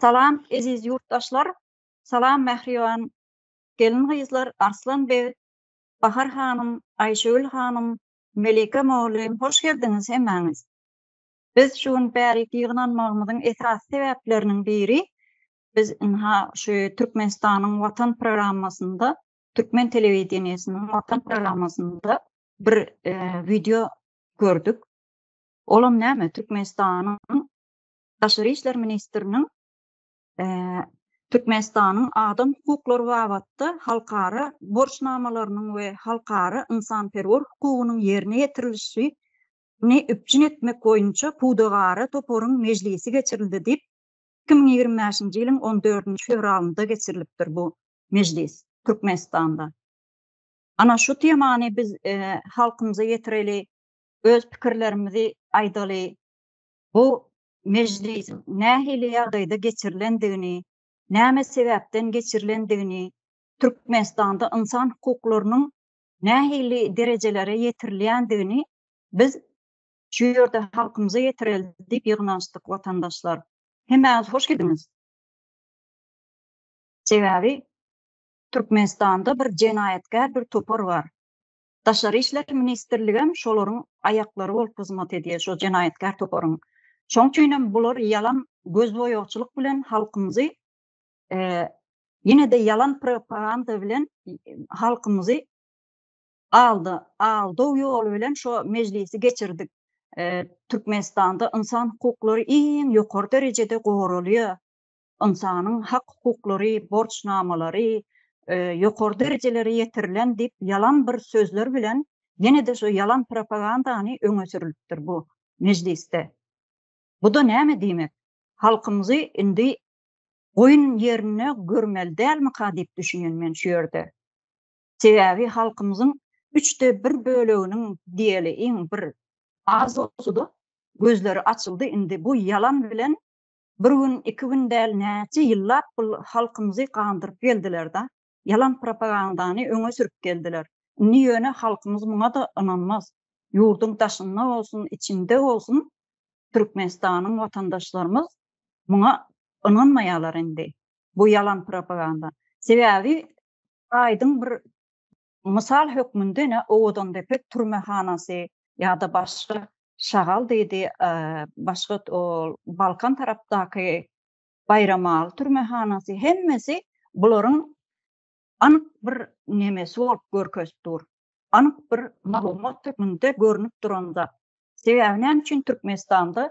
Salam eziz ýurtdaşlar, salam mähriban gelin-gyzlar Arslan beg, Bahar hanym, Aýşegül hanym, Melike mugallym hoş geldiňiz hemmäňiz. Biz şu gün bärik ýygnanmagymyzyň esasy sebäpleriniň biri biz ynha şu Türkmenistanyň Watan programmasynda türkmen telewideniýesiniň Watan programmasynda bir wideo gördük. Olam näme Türkmenistanyň Daşary işler ministriniň Türkmenistanyň adam hukuklary babatda halkara borçnamalarynyň we halkara ynsanperwer hukugynyň ýerine ýetirilişini üpjün etmek boýunça pudagara toparyň mejlisi geçirildi diýip, 2025-nji ýylyň on dördünji fewralynda geçirilipdir bu mejlis Türkmenistanda. Ana şu temany biz halkymyza ýetireli, öz pikirlerimizi aýdaly. Bu mejlisiň nähili ýagdaýda geçirilendigini, näme sebäpden geçirilendigini, Türkmenistanda ynsan hukuklarynyň nähili derejelere ýetirilýändigini biz şu ýerde halkymyza ýetireli diýip ýygnanyşdyk watandaşlar. Hemmäňiz hoş geldiňiz. Sebäbi Türkmenistanda bir jenaýatkär bir topar bar. Daşary işler ministrligem şolaryň aýaklary bolup hyzmat edýär, şo jenaýatkär toparyň. Şoň üçinem bular ýalan gözboýagçylyk bilen halkymyzy ýene-de ýalan propaganda bilen halkymyzy alda, aldaw ýoly bilen şo mejlisi geçirdik. Türkmenistanda ynsan hukuklary iň ýokary derejede goralýar. ynsanyň hak-hukuklary, borçnamalary ýokary derejelere ýetirilen diýip ýalan bir sözler bilen ýene-de şo ýalan propagandany öňe sürülipdir bu mejlisde. Bu-da näme diýmek? Halkymyzy indi goýun ýerinde görmeli dälmika diýip düşünýän men şu ýerde. Sebäbi halkymyzyň üçde bir böleginiň diýeli iň bir az bolsa-da gözleri açyldy indi bu ýalan bilen Bir gün, iki gün däl, näçe ýyllap bul halkymyzy gandyryp geldiler-da. Ýalan propagandany öňe sürüp geldiler. Indi ýöne halkymyz muňa-da ynanmaz. Ýurduň daşynda bolsun, içinde bolsun Türkmenistanyň watandaşlarymyz muňa ynanmaýarlar indi. Bu ýalan propaganda. Sebäbi aýdyň bir Mysal hökmünde ine Owadandepe türmehanasy ýa-da başga Şagal diýdi, başga ol Balkan tarapdaky Baýramaly türmehanasy hemmesi bularyň anyk bir nemesi bolup görkezip dur. Anyk bir maglumat hökmünde görnüp duran zat. Sebäbi näme üçin Türkmenistanda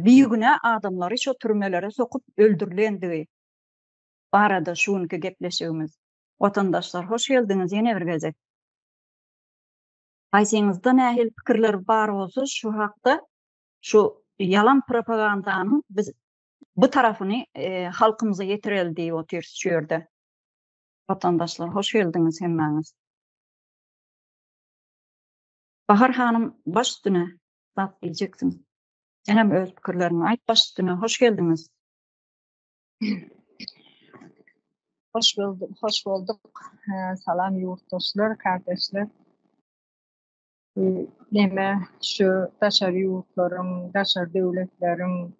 bigünä adamlary şo türmelere sokup öldürilendigi barada şu günki gepleşigimiz. Watandaşlar hoş geldiňiz ýene bir gezek. Haýsyňyzda nähili pikirler bar bolsa şu hakda şu ýalan propagandanyň biz bu tarapyny halkymyza ýetireli diýip otyrys şu ýerde. Watandaşlar hoş geldiňiz hemmäňiz. Bahar hanym baş üstüne zat diýjeksiň. Senem öz pikirleriňi aýt baş üstüne hoş geldiňiz. Hoş bulduk, hoş bulduk. Salam ýurtdaşlar, kardeşler. Neme şu daşary ýurtlaryň, daşary döwletleriň,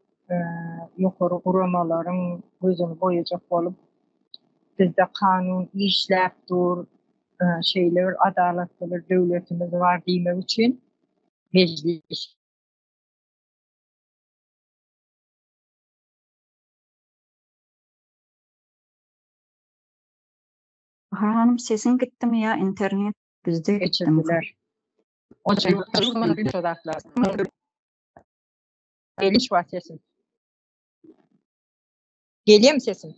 ýokary guramalaryň gözüni boýajak bolup, bizde kanun işläp dur, şeýle bir adalatly bir döwletimiz bar diýmek üçin mejlis Bahar hanym sesiň gitdimi ýa internet bizde gitdimi? Geliş bar sesim. Gelýärmi sesim?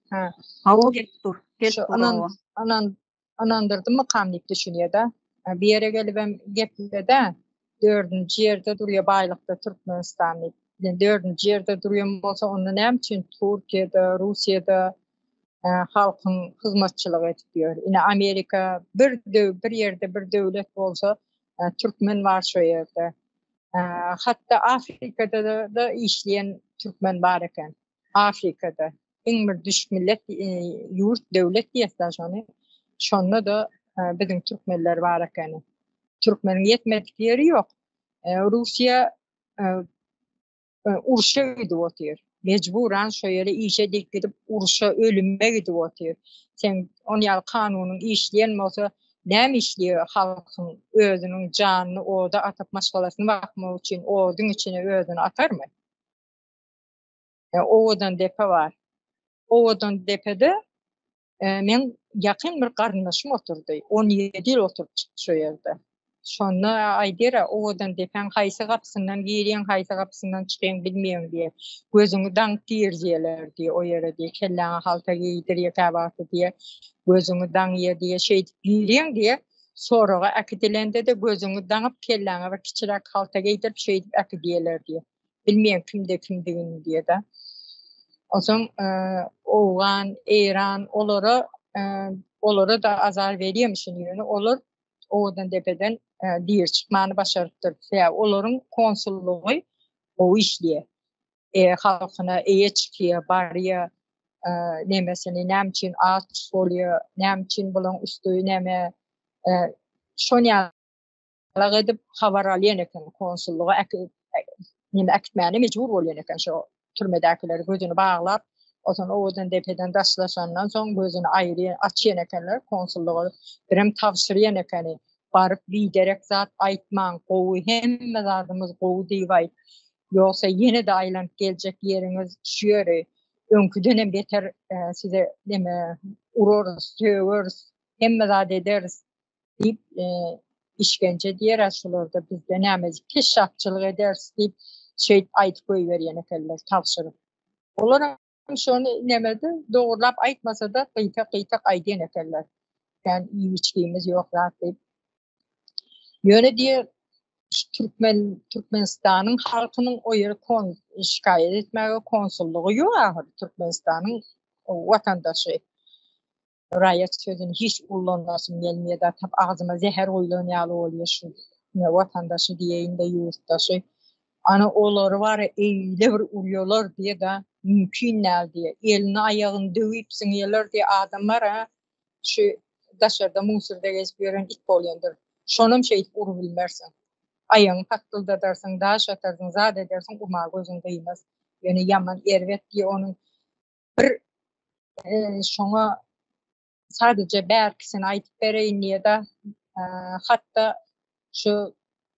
Ha. Hawa gelip dur. Gelip dur. Anan anan ynandyrdymykam diýip düşünýär-de. Bir ýere gelibem geplede, dördünji ýerde durýar baýlykda Türkmenistan diýip. Ýa dördünji ýerde durýan bolsa, onda näme üçin Türkiýede, Russiýada halkyň hyzmatçylyk edip ýör? Ine Amerika bir bir ýerde bir döwlet bolsa, türkmen bar şo ýerde. Hatda Afrikada da işleýän türkmen bar eken. Afrikada iň bir düşük millet ýurt döwlet diýýärler şony. Şonda-da biziň türkmenler bar ekeni. Türkmeniň ýetmedik ýeri ýok. Russiýa urşa gidip otyr. Mejburan şo ýere işe diýip gidip urşa ölüme gidip otyr. Sen on ýaly kanunyň işleýän bolsa näme işleýär halkyň özüniň janyny oda atyp maşgalasyny bakmak üçin oduň içine özüni atarmy? Owadan depe bar. Owadan depede Meň ýakyn bir garyndaşym oturdy. 17 ýyl oturyp çykdy şo ýerde. Şonda aýdýar, owadan depäň haýsy gapysyndan girýäň, haýsy gapysyndan çykýaň bilmeýäň diýýär. Gözüňi daňyp girýärler diýýär o ýere diýýär. Kelläňe halta geýdirýär käwagty diýýär. Gözüňi daňýar diýýär. Şeýdip girýäň diýýär. Soraga äkidilende-de gözüňi daňyp kelläňe bir kiçiräk halta geýdirip şeýdip äkidýärler diýýär. Bilmeýän kimde kimdigini diýýär-de. Onsoň Owgan, Eýran olara olara da azar berýärmişin ýöne olar Owadan depeden diri çykmany başarypdyr. Sebäbi olaryň konsullygy gowy işleýär. E, halkyna eýe çykýar, barýar, nemesini näme üçin aç bolýar, näme üçin bulaň üsti näme, şon ýaly Alag edip habar alýan eken konsullyga neme äkitmäne mejbur bolýan eken şo türmedäkileri gözüni baglap onsoň owadan depeden daşlaşandan soň gözüni aýyrýan açýan ekenler konsullyga birem tabşyrýan ekeni baryp biderek zat aýtmaň gowy hemme zadymyz gowy diýip aýt ýogsa ýene-de aýlanyp geljek ýeriňiz şu ýeri öňküdenem beter size neme urarys sögeris hemme zat ederis diýip, işgenje diýer-ä şularda bizde näme keşşapçylyk ederis diýip, şeýdip aýdyp goýberýän ekenler tabşyryp. Olaram şony nemede dogurlap aýtmasa-da gyýtak-gyýtak aýdýan ekenler. Kän iýip-içgimiz ýok zat diýip. Ýöne diýer türkmen Türkmenistanyň halkynyň o ýere kon şikaýat etmäge konsullygy ýok ahyry Türkmenistanyň watandaşy. Raýat sözüni hiç ullanasym gelmeýär-de, tap agzyma zäher guýlan ýaly bolýar şu ne watandaşy diýeýin-de ýurtdaşy. Ana olary bar-a eýle bir urýalar diýe-de, mümkin däl diýe. Elini aýagyny döwüp zyňýalar diýe adam bar-a şu daşarda musurda gezip ýören it bolýandyr. Şonam şeýdip urubilmersiň. Aýagyňy pakdyldadarsyň, daş atarsyň, zat edersiň, urmaga gözüň gyýmaz. Ýöne ýaman erbet diýe onuň bir şoňa sadece bärkisini aýdyp bereýin diýe-de, hatda şu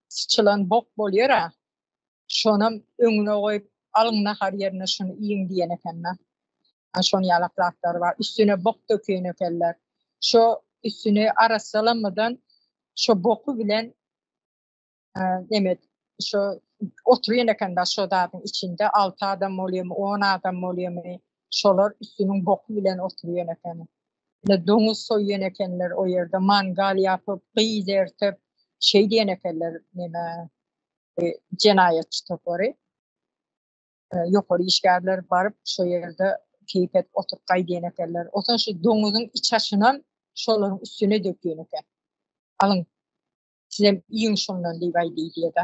syçylan bok bolýar-a, şonam öňüne goýup, alyň nahar ýerine şuny iýiň diýen eken-de. Şonuň ýalak zatlar bar. Üstüne bok dökýän ekenler. Şo üstüni arassalamadan şo boky bilen Demek, şo oturýan eken-de şo zadyň içinde 6 adam bolýarmy, 10 adam bolýarmy, şolar üstüniň boky bilen oturýan eken. Ine doňuz soýýan ekenler o ýerde, mangal ýapyp, gyz ertip, şeý diýen ekenler neme jenaýatçy topary. Ýokary işgärler baryp şo ýerde keýp edip oturyp gaýdýan ekenler. Onsoň şu doňuzyň iç aşynam şolaryň üstüne dökýän eken. Alyň Sizem iýiň şondan diýip aýdy diýýär-de.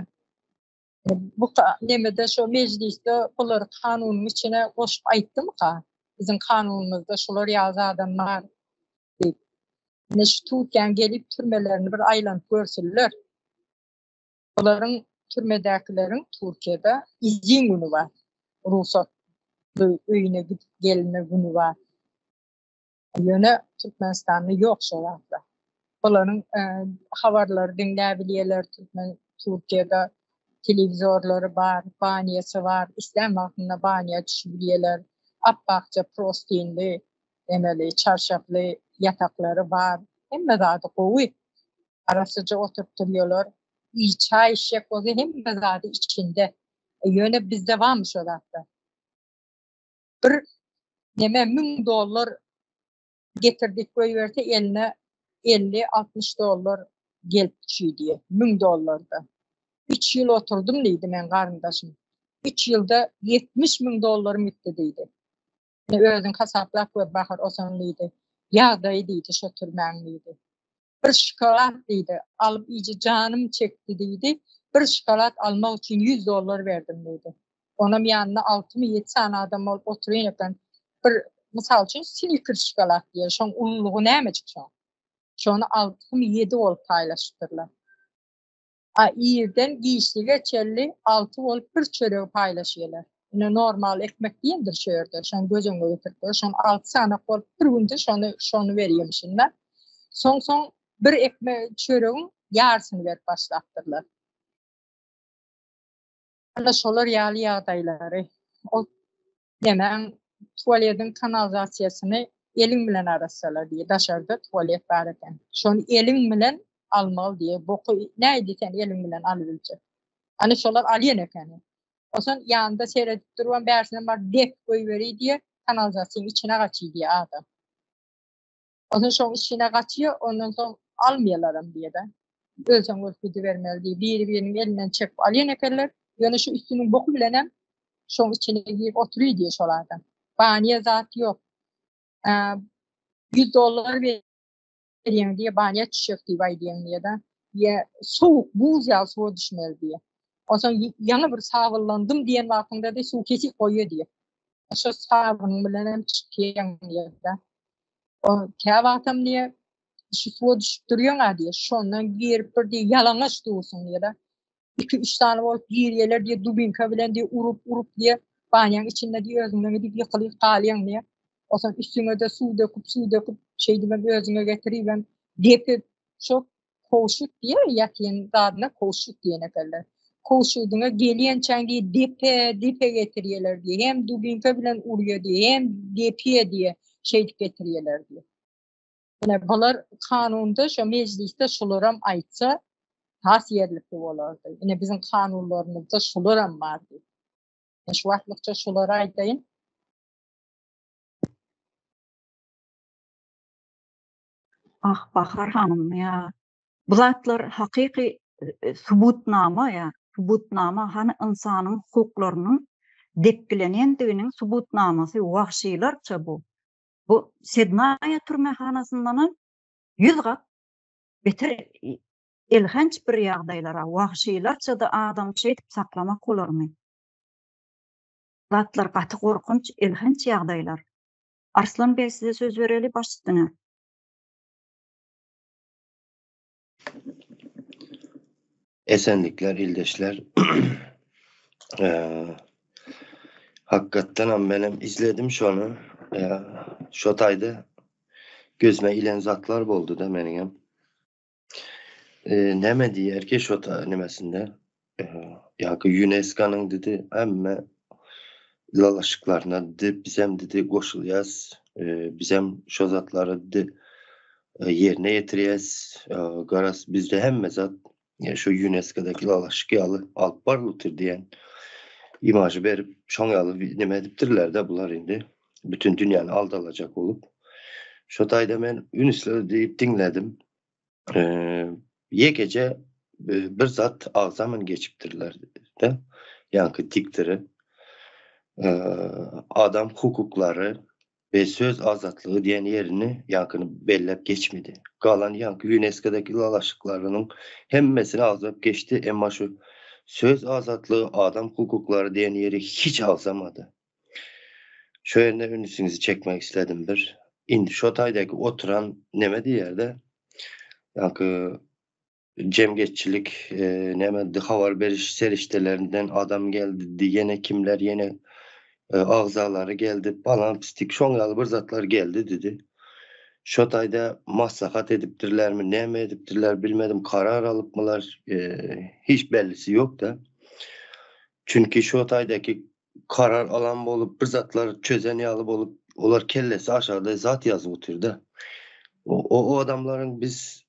Bu nemede şo mejlisde bulary kanunyň içine goşup aýtdymyka? Biziň kanunymyzda şular ýaly zadam bar diýip. Ine şu Türkiýäň gelip türmelerini bir aýlanyp görsünler. Bularyň türmedäkileriň Türkiýede izin güni bar. Rugsat öýüne gidip gelme güni bar. Ýöne Türkmenistanda ýok şo zatlar. Bularyň e, habarlary diňläbilýärler Türkmen Türkiýede telewizorlary bar, banýasy bar, islän wagtynda banýa düşübilýärler. Apbakja prostinli, emeli çarşafly ýataklary bar. Hemme zady gowy. Arassaja oturyp durýarlar. Iý çaý içjek bolsa hemme zady içinde. E, ýöne bizde barmy şo zatlar? Bir neme 1000 dollar getirdik goýberse eline 50-60 dollar gelip düşýär diýýär. 1000 dollarda. 3 ýyl oturdym diýdi men garyndaşym. 3 ýylda 70 müň dollarym gitdi diýdi. Özüň hasaplap gör Bahar osan diýdi. Ýagdaýy diýdi şo türmäň diýdi. Bir şokolad diýdi, alyp iýje janym çekdi diýdi. Bir şokolad almak üçin 100 dollar berdim diýdi. Onam ýanynda altymy ýedi sany adam bolup oturýan eken. Bir mysal üçin Snickers şokolad diýer, şoň ululygy nämejik şoň. Şony altymy ýedi bolup paýlaşypdyrlar. A irden giçlige çenli alty bolup bir çöregi paýlaşýarlar. Ine normal ekmek diýendir şu ýerde. Şony göz öňüne getirip gör. Şony 6 sanak bolup bir günde şony şony berýärmişinler. Soň-soň bir ekmek çöregiň ýarysyny berip başlapdyrlar. Ana şolar ýaly ýagdaýlary. Ol nemäň tualetiň kanalizasiýasyny eliň bilen arassala diýýär. Daşarda tualet bar eken. Şony eliň bilen almaly diýýär. Boky näýdi sen eliň bilen alybiljek. Ana şolar alýan ekeni. Onsoň ýanynda seredip duruban bärsinem baryp dep goýberi diýýär. Kanalizasiýanyň içine gaçy diýýär adam. Onsoň şoň içine gaçýar, ondan soň almaýarlaram diýýär-de. Ölseň ölüp gidibermeli diýip, biri-biriniň elinden çekip alýan ekenler. Ýöne şu üstüniň boky bilenem şoň içine girip oturyr diýýär şol adam. Banýa zat ýok. 100 dollar berýäň diýýär, banýa düşjek diýip aýdýaň diýýär-de. Ýa sowuk buz ýaly suwa düşmeli diýýär. Onsoň ýaňy bir sabynlandym diýen wagtyňda-da suw kesip goýýar diýýär. Şo sabynyň bilenem çykýaň diýýär-de. O käwagtam diýýär, şu suwa düşüp durýaň-a diýýär. Şondan girip bir diýýär, ýalaňaç dursuň diýýär-de. 2-3 sany bolup girýärler diýýär, dubinka bilen diýýär, urup, urup diýýär. Banýaň içinde diýýär, özüňden gidip ýykylyp galýaň diýýär. Onsoň üstüňe-de suw döküp, suw döküp, şeýdibem özüňe getiribem depip, şo kowşut diýýär, ýatýan zadyna kowşut diýen ekenler. Kowşudyňa gelýänçäň diýýär, depe, depe getirýärler diýýär. Hem dubinka bilen urýar diýýär, hem depýär diýýär, şeýdip getirýärler diýýär. Ine, bular kanunda, şo mejlisde şularam aýtsa, has ýerlikli bolardy. Ine, biziň kanunlarymyzda şularam bar diýip. Şu wagtlykça şulary aýdaýyn. Ah Bahar hanym ýa bu zatlar hakyky subutnama ýa subutnama hany ynsanyň hukuklarynyň depgilenendiginiň subutnamasy wagşylarça bu. Bu Sednaýa türmehanasyndanam ýüz gat beter elhenç bir ýagdaýlara wagşylarça-da adamy şeýdip saklamak bolarmy? Zatlar gaty gorkunç elhenç ýagdaýlar. Arslan beg size söz bereli baş üstüne. Esenlikler ildeşler. Hakykatdanam menem izledim şony. Şo taýda gözüme ilen zatlar boldy-da meniňem. Näme diýer ki şo nemesinde ýa-ki UNESCO-nyň dedi hemme ylalaşyklaryna dedi bizem dedi goşulýas bizem şo zatlary dedi ýerine ýetirýäs garaz bizde hemme zat şu UNESCO-daky ylalaşyk ýaly alyp barylypdyr diýen imažy berip şoň ýaly neme edipdirler-de bular indi Bütün dünýäni aldalajak bolup. Şo taýda men ünsli diýip diňledim. Ýekeje bir zat agzaman geçipdirler de. Ýaňky diktory adam hukuklary we söz azatlygy diýen ýerini ýaňkyny belläp geçmedi. Galan ýaňky UNESCO-daky ylalaşyklarynyň hemmesini agzap geçdi, emma şu söz azatlygy, adam hukuklary diýen ýeri hiç agzamady. Şo ýerine ünsüňizi çekmek isledim bir. Indi şo taýdaky oturan neme diýýär-de, ýaňky jemgyýetçilik neme habar beriş serişdelerinden adam geldi diýdi, ýene kimler ýene agzalary geldi, palan pistik şoň ýaly bir zatlar geldi diýdi. Şo taýda maslahat edipdirlermi, näme edipdirler bilmedim, karar alypmylar, hiç bellisi ýok-da. Çünki şo taýdaky karar alan bolup, bir zatlar çözen ýaly bolup, olar kellesi aşagda zat ýazyp otyrda. O, o adamlaryň biz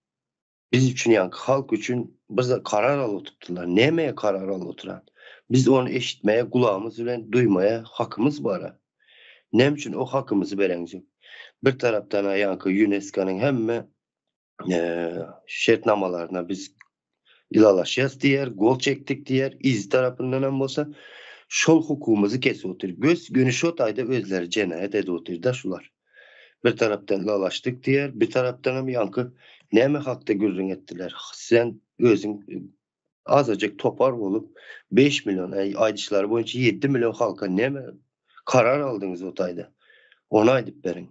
biz üçin ýa halk üçin bir zat karar alyp oturypdyrlar. Nämeye karar alyp oturan? Biz ony eşitmeye, gulagymyz bilen duýmaya hakymyz bara. Näme üçin o hakymyzy bereňzok? Bir tarapdan ýaňky UNESCO-nyň hemme şertnamalaryna biz ylalaşýas diýer, gol çekdik diýer, yz tarapyndan hem bolsa şol hukugymyzy kesip otyr. Gös göni şo taýda özleri jenaýat edip otyr-da şular. Bir tarapdan ylalaşdyk diýer, bir tarapdan hem ýaňky näme hakda gürrüň etdiler. Sen özüň azajyk topar bolup 5 million, aýdyşlary boýunça 7 million halka näme karar aldyňyz o taýda? Ony aýdyp beriň.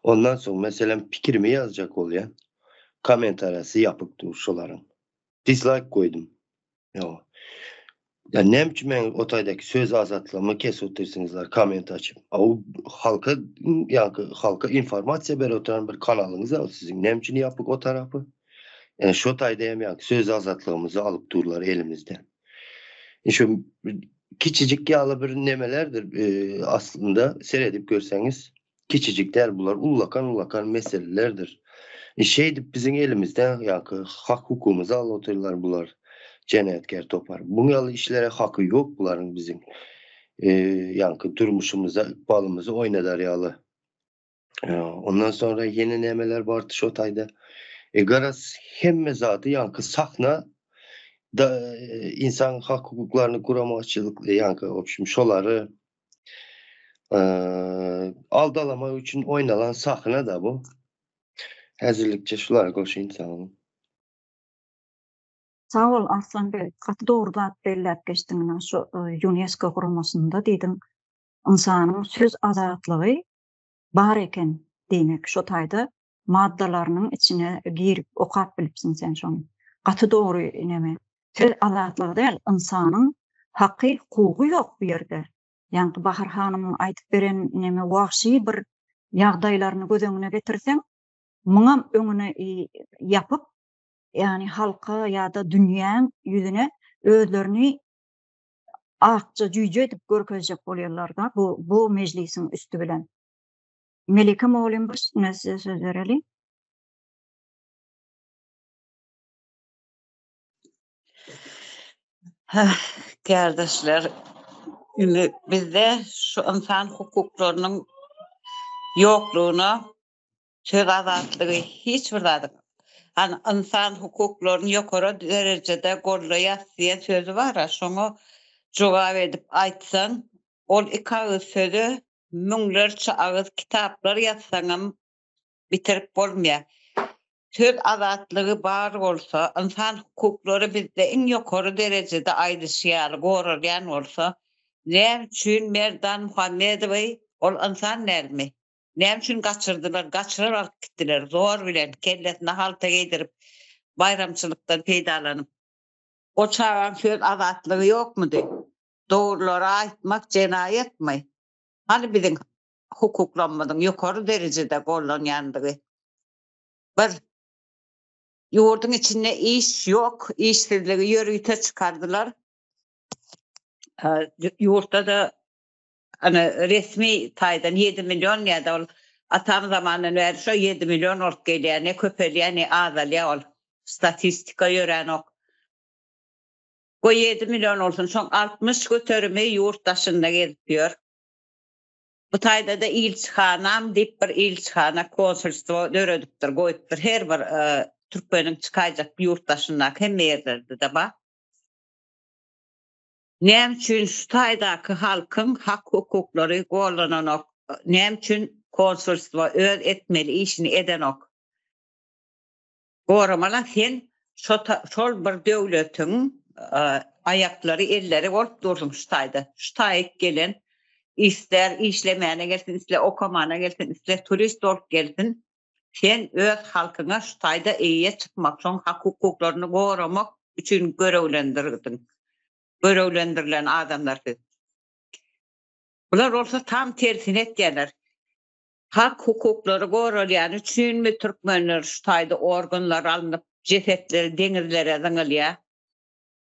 Ondan soň meselem pikirimi ýazjak bolýan. Kommentariýasy ýapyk dur şolaryň. Dislike goýdum. Ýa. Ýa näme üçin meň o taýdaky söz azatlygymy kesip otyrsyňyzlar komment açyp. A u halka ýaňky halka informasiýa berip oturan bir kanalyňyz a siziň näme üçin ýapyk o tarapy? Ýa şo taýda hem ýaňky söz azatlygymyzy alyp durlar elimizden. Şu kiçijik ýaly bir nemelerdir aslynda seredip görseňiz kiçijik däl bular ullakan ullakan meselelerdir. Şeýdip biziň elimizden ýaňky hak hukugymyzy alyp otyrlar bular jenaýatkär topar. Buň ýaly işlere haky ýok bularyň biziň ýaňky durmuşymyza ykbalymyzy oýnadar ýaly. Ondan sonra ýene nämeler bardy şo taýda. E garaz hemme zady ýaňky sahna da insan hak hukuklaryny guramaçylyk ýaňky obşim şolary aldalamak üçin oýnalan sahna da bu. Häzirlikçe şulary goşaýyn sag boluň. Sag bol Arslan beg, gaty dogry zat belläp geçdiň ynha şu Ýunesko guramasynda diýdiň ynsanyň söz azatlygy bar eken diýmek şo taýda maddalarynyň içine girip okap bilipsiň sen şony. Gaty dogry neme. Söz azatlygy däl ynsanyň haky hukugy ýok bu ýerde. Ýaňky Bahar hanymyň aýdyp beren neme wagşy bir ýagdaýlaryny göz öňüne getirseň muňam öňüni ýapyp ýagny halka ýa-da dünýäň ýüzüne özlerini akja jüýje edip görkezjek bolýarlar-da bu bu mejlisiň üsti bilen. Melike mugallym bir üstüne size söz bereli. Kärdeşler, indi bizde şu ynsan hukuklarynyň ýoklugyna söz azatlygy hiç bir zadyň Hani ynsan hukuklaryny ýokary derejede gollaýas diýen sözi bar-a, şoňa jogap edip aýtsaň, ol iki agyz söze müňlerçe agyz kitaplar ýazsaňam bitirip bolmaýar. Söz azatlygy bar bolsa, ynsan hukuklary bizde iň ýokary derejede aýdyşy ýaly goralýan bolsa, näme üçin Merdan Muhammedowy, ol ynsan dälmi? Näme üçin gaçyrdylar, gaçyryp alyp gitdiler, zor bilen, kellesine halta geýdirip, baýramçylykdan peýdalanyp. O çagaň söz azatlygy ýokmudy? Dogrulary aýtmak jenaýatmy? Hany biziň hukuklarymyzyň ýokary derejede gollanýandygy? Bir, ýurduň içinde iş ýok, işsizligi ýörite çykardylar. Ýurtda-da Ana resmi taýdan 7 million ýa-da ol atam zamandan bäri şo 7 million bolup gelýär, ne köpelýär, ne azalýar ol. Statistika ýöränok. Goý 7 million bolsun, şoň 60 göterimi ýurt daşynda gezip ýör. Bu taýda-da ilçihanam diýip bir ilçihana, konsulstwo döredipdir, goýupdyr. Her bir türkmeniň çykaýjak ýurt daşyndaky hemme ýerlerde-de bar. Näme üçin şu taýdaky halkyň hak-hukuklary gollananok? Näme üçin konsulstwo öz etmeli işini edenok? Goramala sen şo şol bir döwletiň aýaklary elleri bolup dursuň şu taýda. Şu taýyk gelen ister işlemäne gelsin, isle okamana gelsin, isle turist bolup gelsin, sen öz halkyňa şu taýda eýe çykmak, şoň hak-hukuklaryny goramak üçin görewlendirdiň. Görewlendirilen adamlar siz. Bular bolsa tam tersini etýärler. Hak hukuklary goralýany üçinmi türkmenler şu taýda organlar alnyp jesetleri deňizlere zyňylýar?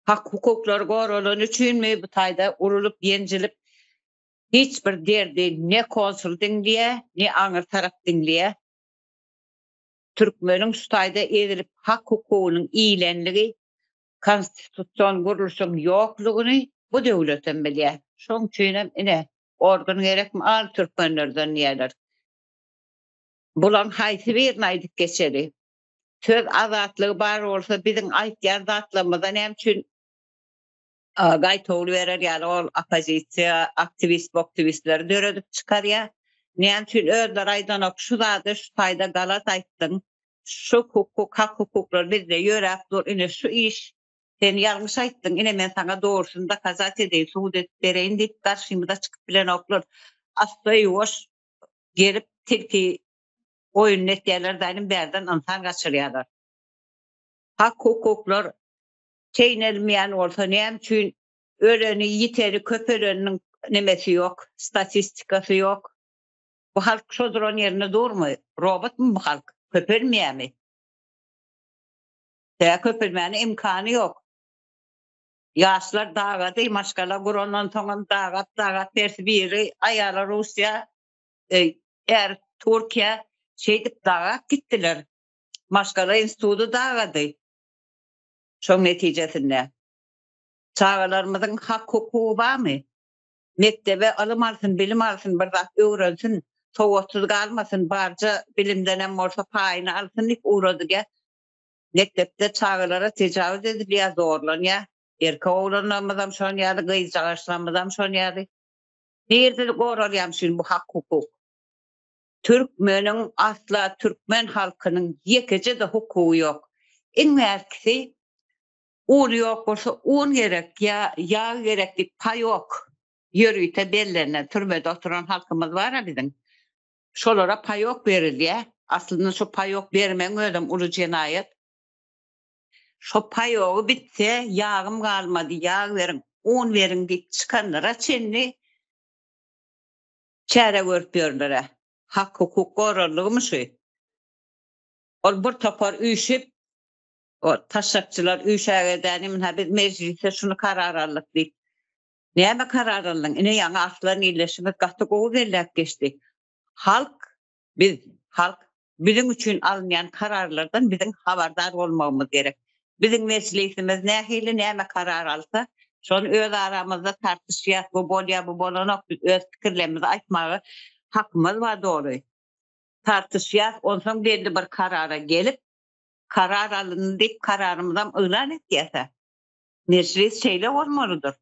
Hak hukuklary goralany üçinmi bu taýda urulyp ýenjilip hiç bir derdi ne konsul diňleýär, ne aňyr tarap diňleýär. Türkmeniň şu taýda ezilip hak hukugynyň iýlenligi konstitusion gurluşyň ýoklugyny bu döwletem bilýär. Şoň üçinem ine organ gerekmi al türkmenlerden diýýärler. Bulaň haýsy birini aýdyp geçeli? Söz azatlygy bar bolsa biziň aýtýan zatlarymyza näme üçin gaýtawul berer ýaly ol oppozisiýa aktiwist boktiwistleri döredip çykarýar. Näme üçin özleri aýdanok şu zady şu taýda galat aýtdyň şu hukuk hak hukuklar bizde ýöräp dur ine şu iş sen ýalňyş aýtdyň ine men saňa dogrusyny dokazat edeýin subut edip bereýin diýip garşymyza çykyp bilenoklar assa ýuwaş gelip tilki oýunyny etýärler daýnym bärden ynsan gaçyrýarlar hak hukuklar çeýnelmeýän bolsa näme üçin? Öleni, ýiteni, köpeleniniň nemesi ýok, statistikasy ýok. Bu halk şo duran ýerinde durmy? Robotmy bu halk? Köpelmeýärmi? Tä köpelmäne imkany ýok. Ýaşlar dagady, maşgala gurandan soňam dagap-dagap hersi biri aýaly Russiýa, äri Türkiýä şeýdip dagap gitdiler. Maşgala instituty dagady. Şoň netijesinde. Çagalarymyzyň hak-hukugy barmy? Mekdebe ylym alsyn, bilim alsyn, bir zat öwrensin, sowatsyz galmasyn, barja bilimdenem bolsa paýyny alsyn diýip ugradyk-ä. Mekdepde çagalara tejawüz edilýär, zorlanýar. Erkek oglanlarymyzam şon ýaly, gyzjagaşlarymyzam şon ýaly. Nirede goralýarmyşyn bu hak-hukuk? Türkmeniň asla türkmen halkynyň ýekeje-de hukugy ýok. Iň bärkisi un ýok bolsa un gerek ýa ýag gerek diýip paýok ýörite bellenen türmede oturan halkymyz bar-a biziň. Şolara paýok berilýär. Aslynda şo paýok bermegiň özem uly jenaýat. Şo paýogy bitse ýagym galmady ýag beriň, un beriň diýip çykanlara çenli çäre görüp ýörler-ä. Hak-hukuk gorallygymy şu? Ol bir topar üýşüp, o taşşakçylar üýşägedäni ynha biz mejlisde şuny karar aldyk diýip. Näme karar aldyň? Ine ýaňy Arslan ildeşimiz gaty gowy belläp geçdi. Halk biz, halk biziň üçin alynýan kararlardan biziň habardar bolmagymyz gerek. Biziň mejlisimiz nähili näme karar alsa, şony öz aramyzda tartyşýas, bu bolýar, bu bolanok, biz öz pikirlerimizi aýtmaga hakymyz bar doly. Tartyşýas, onsoň belli bir karara gelip, karar alyndy diýip kararymyzam yglan etýäs-ä. Mejlis şeýle bolmalydyr.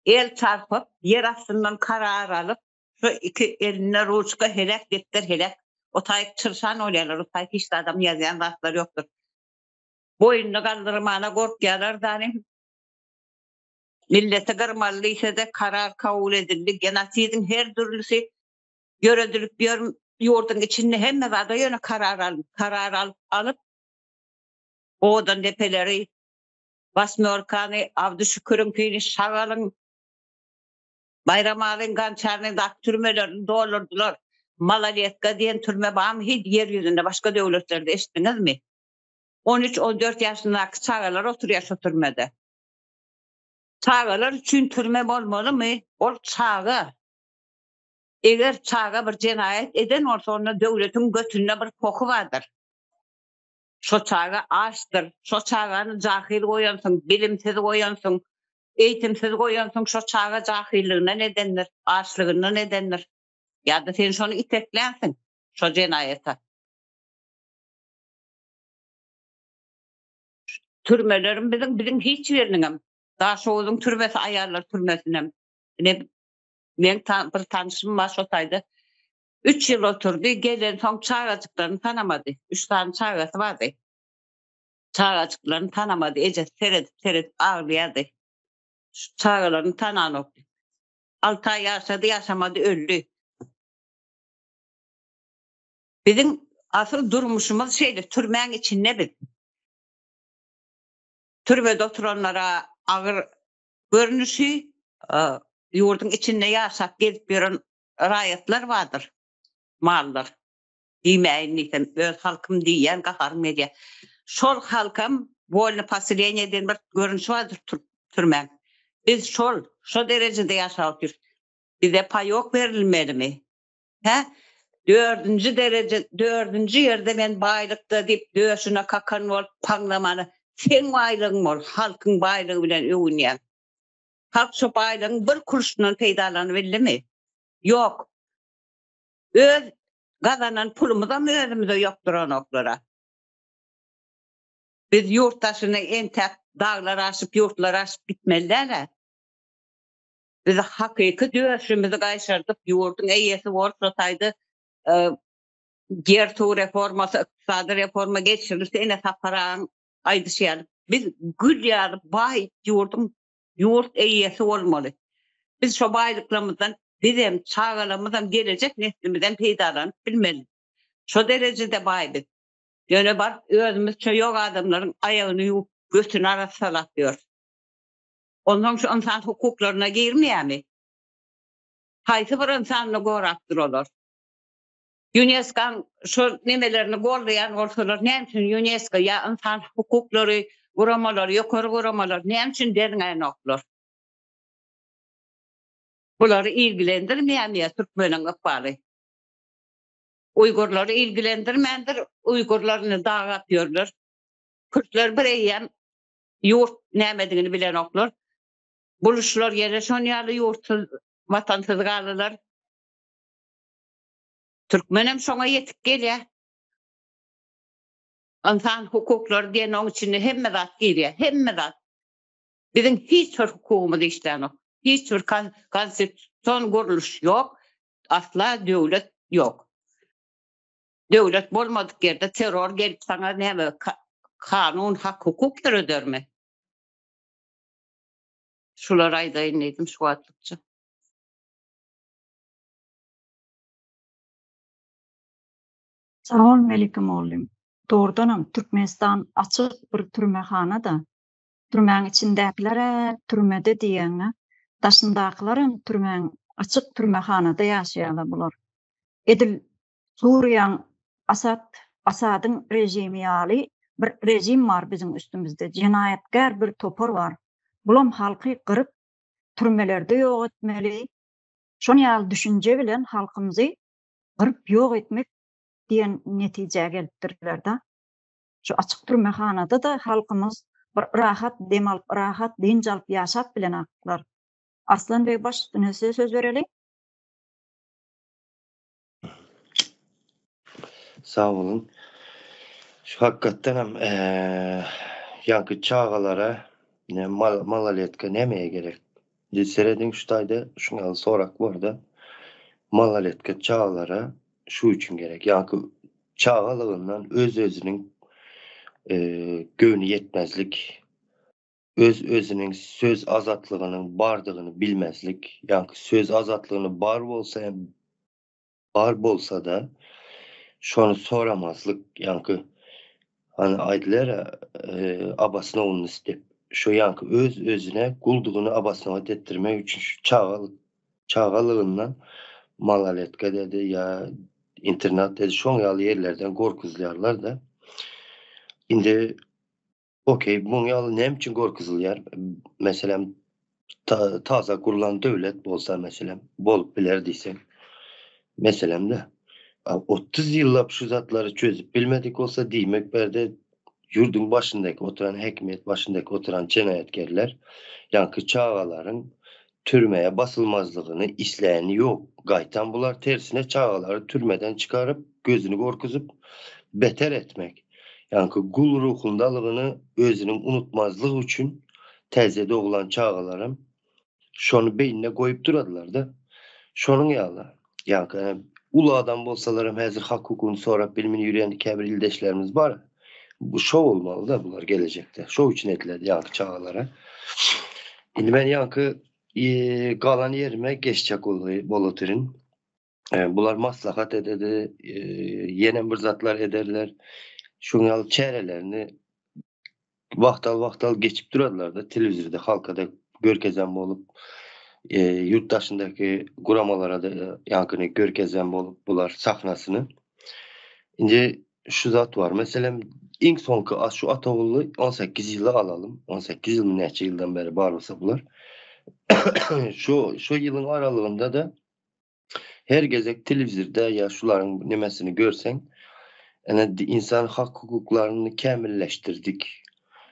El çarpyp, ýer astyndan karar alyp, şu iki elinde ruçka heläk, depder heläk. O taýyk çyrşan bolýarlar, o taýyk hiç zadam ýazýan zatlary ýokdur. Boýnuny galdyrmana gorkýarlar zany. Milleti gyrmaly diýse-de karar kabul edildi. Genosidiň her dürlüsi ýöredilip ýör ýurduň içinde hemme zada ýöne karar alyp, karar alyp, alyp owadan depeleri, Wasmýorkany, Abdy Şüküriňkini, Şagalyň, Baýramalyň, Gançarnyň türmelerini doldurdylar. Maloletka diýen türme barmy hiç ýer ýüzünde başga döwletlerde eşitdiňizmi? On üç, on dört ýaşyndaky çagalar oturýar şo türmede. Çagalar üçin türme bolmalymy? Ol çaga. Eger çaga bir jenaýat eden bolsa onda döwletiň götünde bir pohy bardyr. Şo çaga açdyr. Şo çagany jahyl goýansyň, bilimsiz goýansyň, eýitimsiz goýansyň, şo çaga jahyllygyndan edendir, açlygyndan edendir. Ýa-da sen şony iteklänsiň şo jenaýata. Türmelerim biziň, biziň hiç biriniňem, Daşoguzyň türmesi aýallar türmesinem, ine meň bir tanşym bar şo taýda üç ýyl oturdy, gelensoň çagajyklaryny tanamady. Üç sany çagasy bardy. Çagajyklaryny tanamady, ejesi seredip seredip aglaýardy. Şu çagalaryny tananok diýip. Alty aý ýaşady, ýaşamady, öldi. Biziň asyl durmuşymyz şeýle, türmäň içinde biz. Türmede oturanlara agyr görnüşi, ýurduň içinde ýaşap gezip ýören raýatlar bardyr, mallar diýmäýin diýsem, öz halkym diýýän gaharym gelýär. Şol halkam wolny poseleniýe diýen bir görnüşi bardyr türmäň. Biz şol, şo derejede ýaşap otyrys. Bize paýok berilmelimi? Hä? Dördünji dereje, dördünji ýerde men baýlykda diýip döşüne kakan bolup paňlamany seň baýlygyň bol, halkyň baýlygy bilen öwünýäň. Halk şo baýlygyň bir kurşundan peýdalanybildimi? Ýok. Öz gazanan pulumyzam özümize ýokduranoklar-a. Biz ýurt daşyna entäk daglar aşyp, ýurtlar aşyp gitmeli däl-ä. Biz hakyky döşümizi gaýşardyp, ýurduň eýesi bolup, şo taýda ýer-suw reformasy, ykdysady reforma geçirilse, ine Sapar agaň aýdyşy ýaly, biz gül ýaly baý ýurduň ýurt eýesi bolmaly. Biz şo baýlyklarymyzdan bizem, çagalarymyzam, gelejek neslimizem peýdalanyp bilmeli. Şo derejede baý biz. Ýöne baryp özümizçe ýok adamlaryň aýagyny ýuwup, götüni arassalap ýörüs. Onsoň şu ynsan hukuklaryna girmeýärmi? Haýsy bir ynsanyny gorapdyr olar? Ýunesko-nyň şol nemelerini goldaýan bolsalar, näme üçin Ýunesko ýa ynsan hukuklary guramalary, ýokary guramalar näme üçin derňänoklar? Bulary ilgilendirmeýärmi ýa türkmeniň ykbaly? Uýgurlary ilgilendirmändir, uýgurlar indi dagap ýörler. Kürtler bir eýýäm ýurt nämedigini bilenoklar. Buluşlar ýene şon ýaly ýurtsuz, watansyz galylar. Türkmenem şoňa ýetip gelýär. Ynsan hukuklary diýen oň içinde hemme zat girýär, hemme zat. Biziň hiç bir hukugymyz işlänok. Hiç bir konstitusion gurluş ýok, asla döwlet ýok. Döwlet bolmadyk ýerde terror gelip saňa näme kanun, hak-hukuk döredermi? Şulary aýdaýyn diýdim şu wagtlykça. Sag bol Melike mugallym. Dogrudanam Türkmenistan açyk bir türmehana-da. Türmäň içindäkiler-ä türmede diýýäň-ä. Daşyndakylaram türmäň açyk türmehanada ýaşaýarlar bular. Edil Suriýaň Asad Asadyň režimi ýaly bir režim bar biziň üstümizde. Jenaýatkär bir topar bar. Bulam halky gyryp türmelerde ýok etmeli. Şon ýaly düşünje bilen halkymyzy gyryp ýok etmek diýen netijä gelipdirler-de. Şu açyk türmehanada-da halkymyz bir rahat dem alyp, rahat dynç alyp ýaşap bilenaklar. Arslan beg baş üstüne size söz bereli. Sag boluň. Şu hakykatdan hem ýaňky çagalara maloletka nämeye gerek? Diýip serediň şu taýda şuň ýaly sorak barda. Maloletka çagalara şu üçin gerek. Ýaňky çagalygyndan öz-özüniň göwni ýetmezlik, öz-özüniň söz azatlygynyň bardygyny bilmezlik, ýaňky söz azatlygyny bar bolsa hem bar bolsa-da şony soramazlyk, ýaňky hany aýdylar-a obosnowannist diýip, şo ýaňky öz-özüne guldugyny obosnowat etdirmek üçin şu çagalyk çagalygyndan maloletka dedi ýa internat dedi şoň ýaly ýerlerden gorkuzýarlar-da. Indi Okey, muň ýaly näme üçin gorkuzylýar? Meselem, taza gurlan döwlet bolsa, meselem, bolup biler diýseň. Meselem-de, 30 ýyllap şu zatlary çözüp bilmedik bolsa, diýmek bärde ýurduň başyndaky oturan, häkimiýet başyndaky oturan jenaýatkerler, ýaňky çagalaryň türmeye basylmazlygyny isleýäni ýok. Gaýtam bular tersine çagalary türmeden çykaryp, gözüni gorkuzyp, beter etmek, ýaňky gul ruhundalygyny özüniň unutmazlygy üçin täze doglan çagalaram şony beýnine goýup duradylar-da. Şonuň ýaly, ýaňky uly adam bolsalaram häzir hak-hukugyny sorap bilmin ýörýän käbir ildeşlerimiz bar. Bu şo bolmaly-da bular gelejekde. Şo üçin ediler ýaňky çagalara. Indi men ýaňky galan ýerime geçjek bolotyryn. Bular maslahat ededi, ýene bir zatlar ederler. Şuň ýaly çärelerini wagtal-wagtal geçip durarlar-da telewizorda halka-da görkezen bolup, ýurt daşyndaky guramalara-da ýaňkyny görkezen bolup bular sahnasyny. Indi şu zat bar. Meselem, iň soňky şu Atagully 18 ýyly alalym. 18 ýyl näçe ýyldan bäri bar bolsa bular. Şu şu ýylyň aralygynda-da her gezek telewizorda ýa şularyň nemesini görseň, ene insan hak hukuklaryny kämilleşdirdik.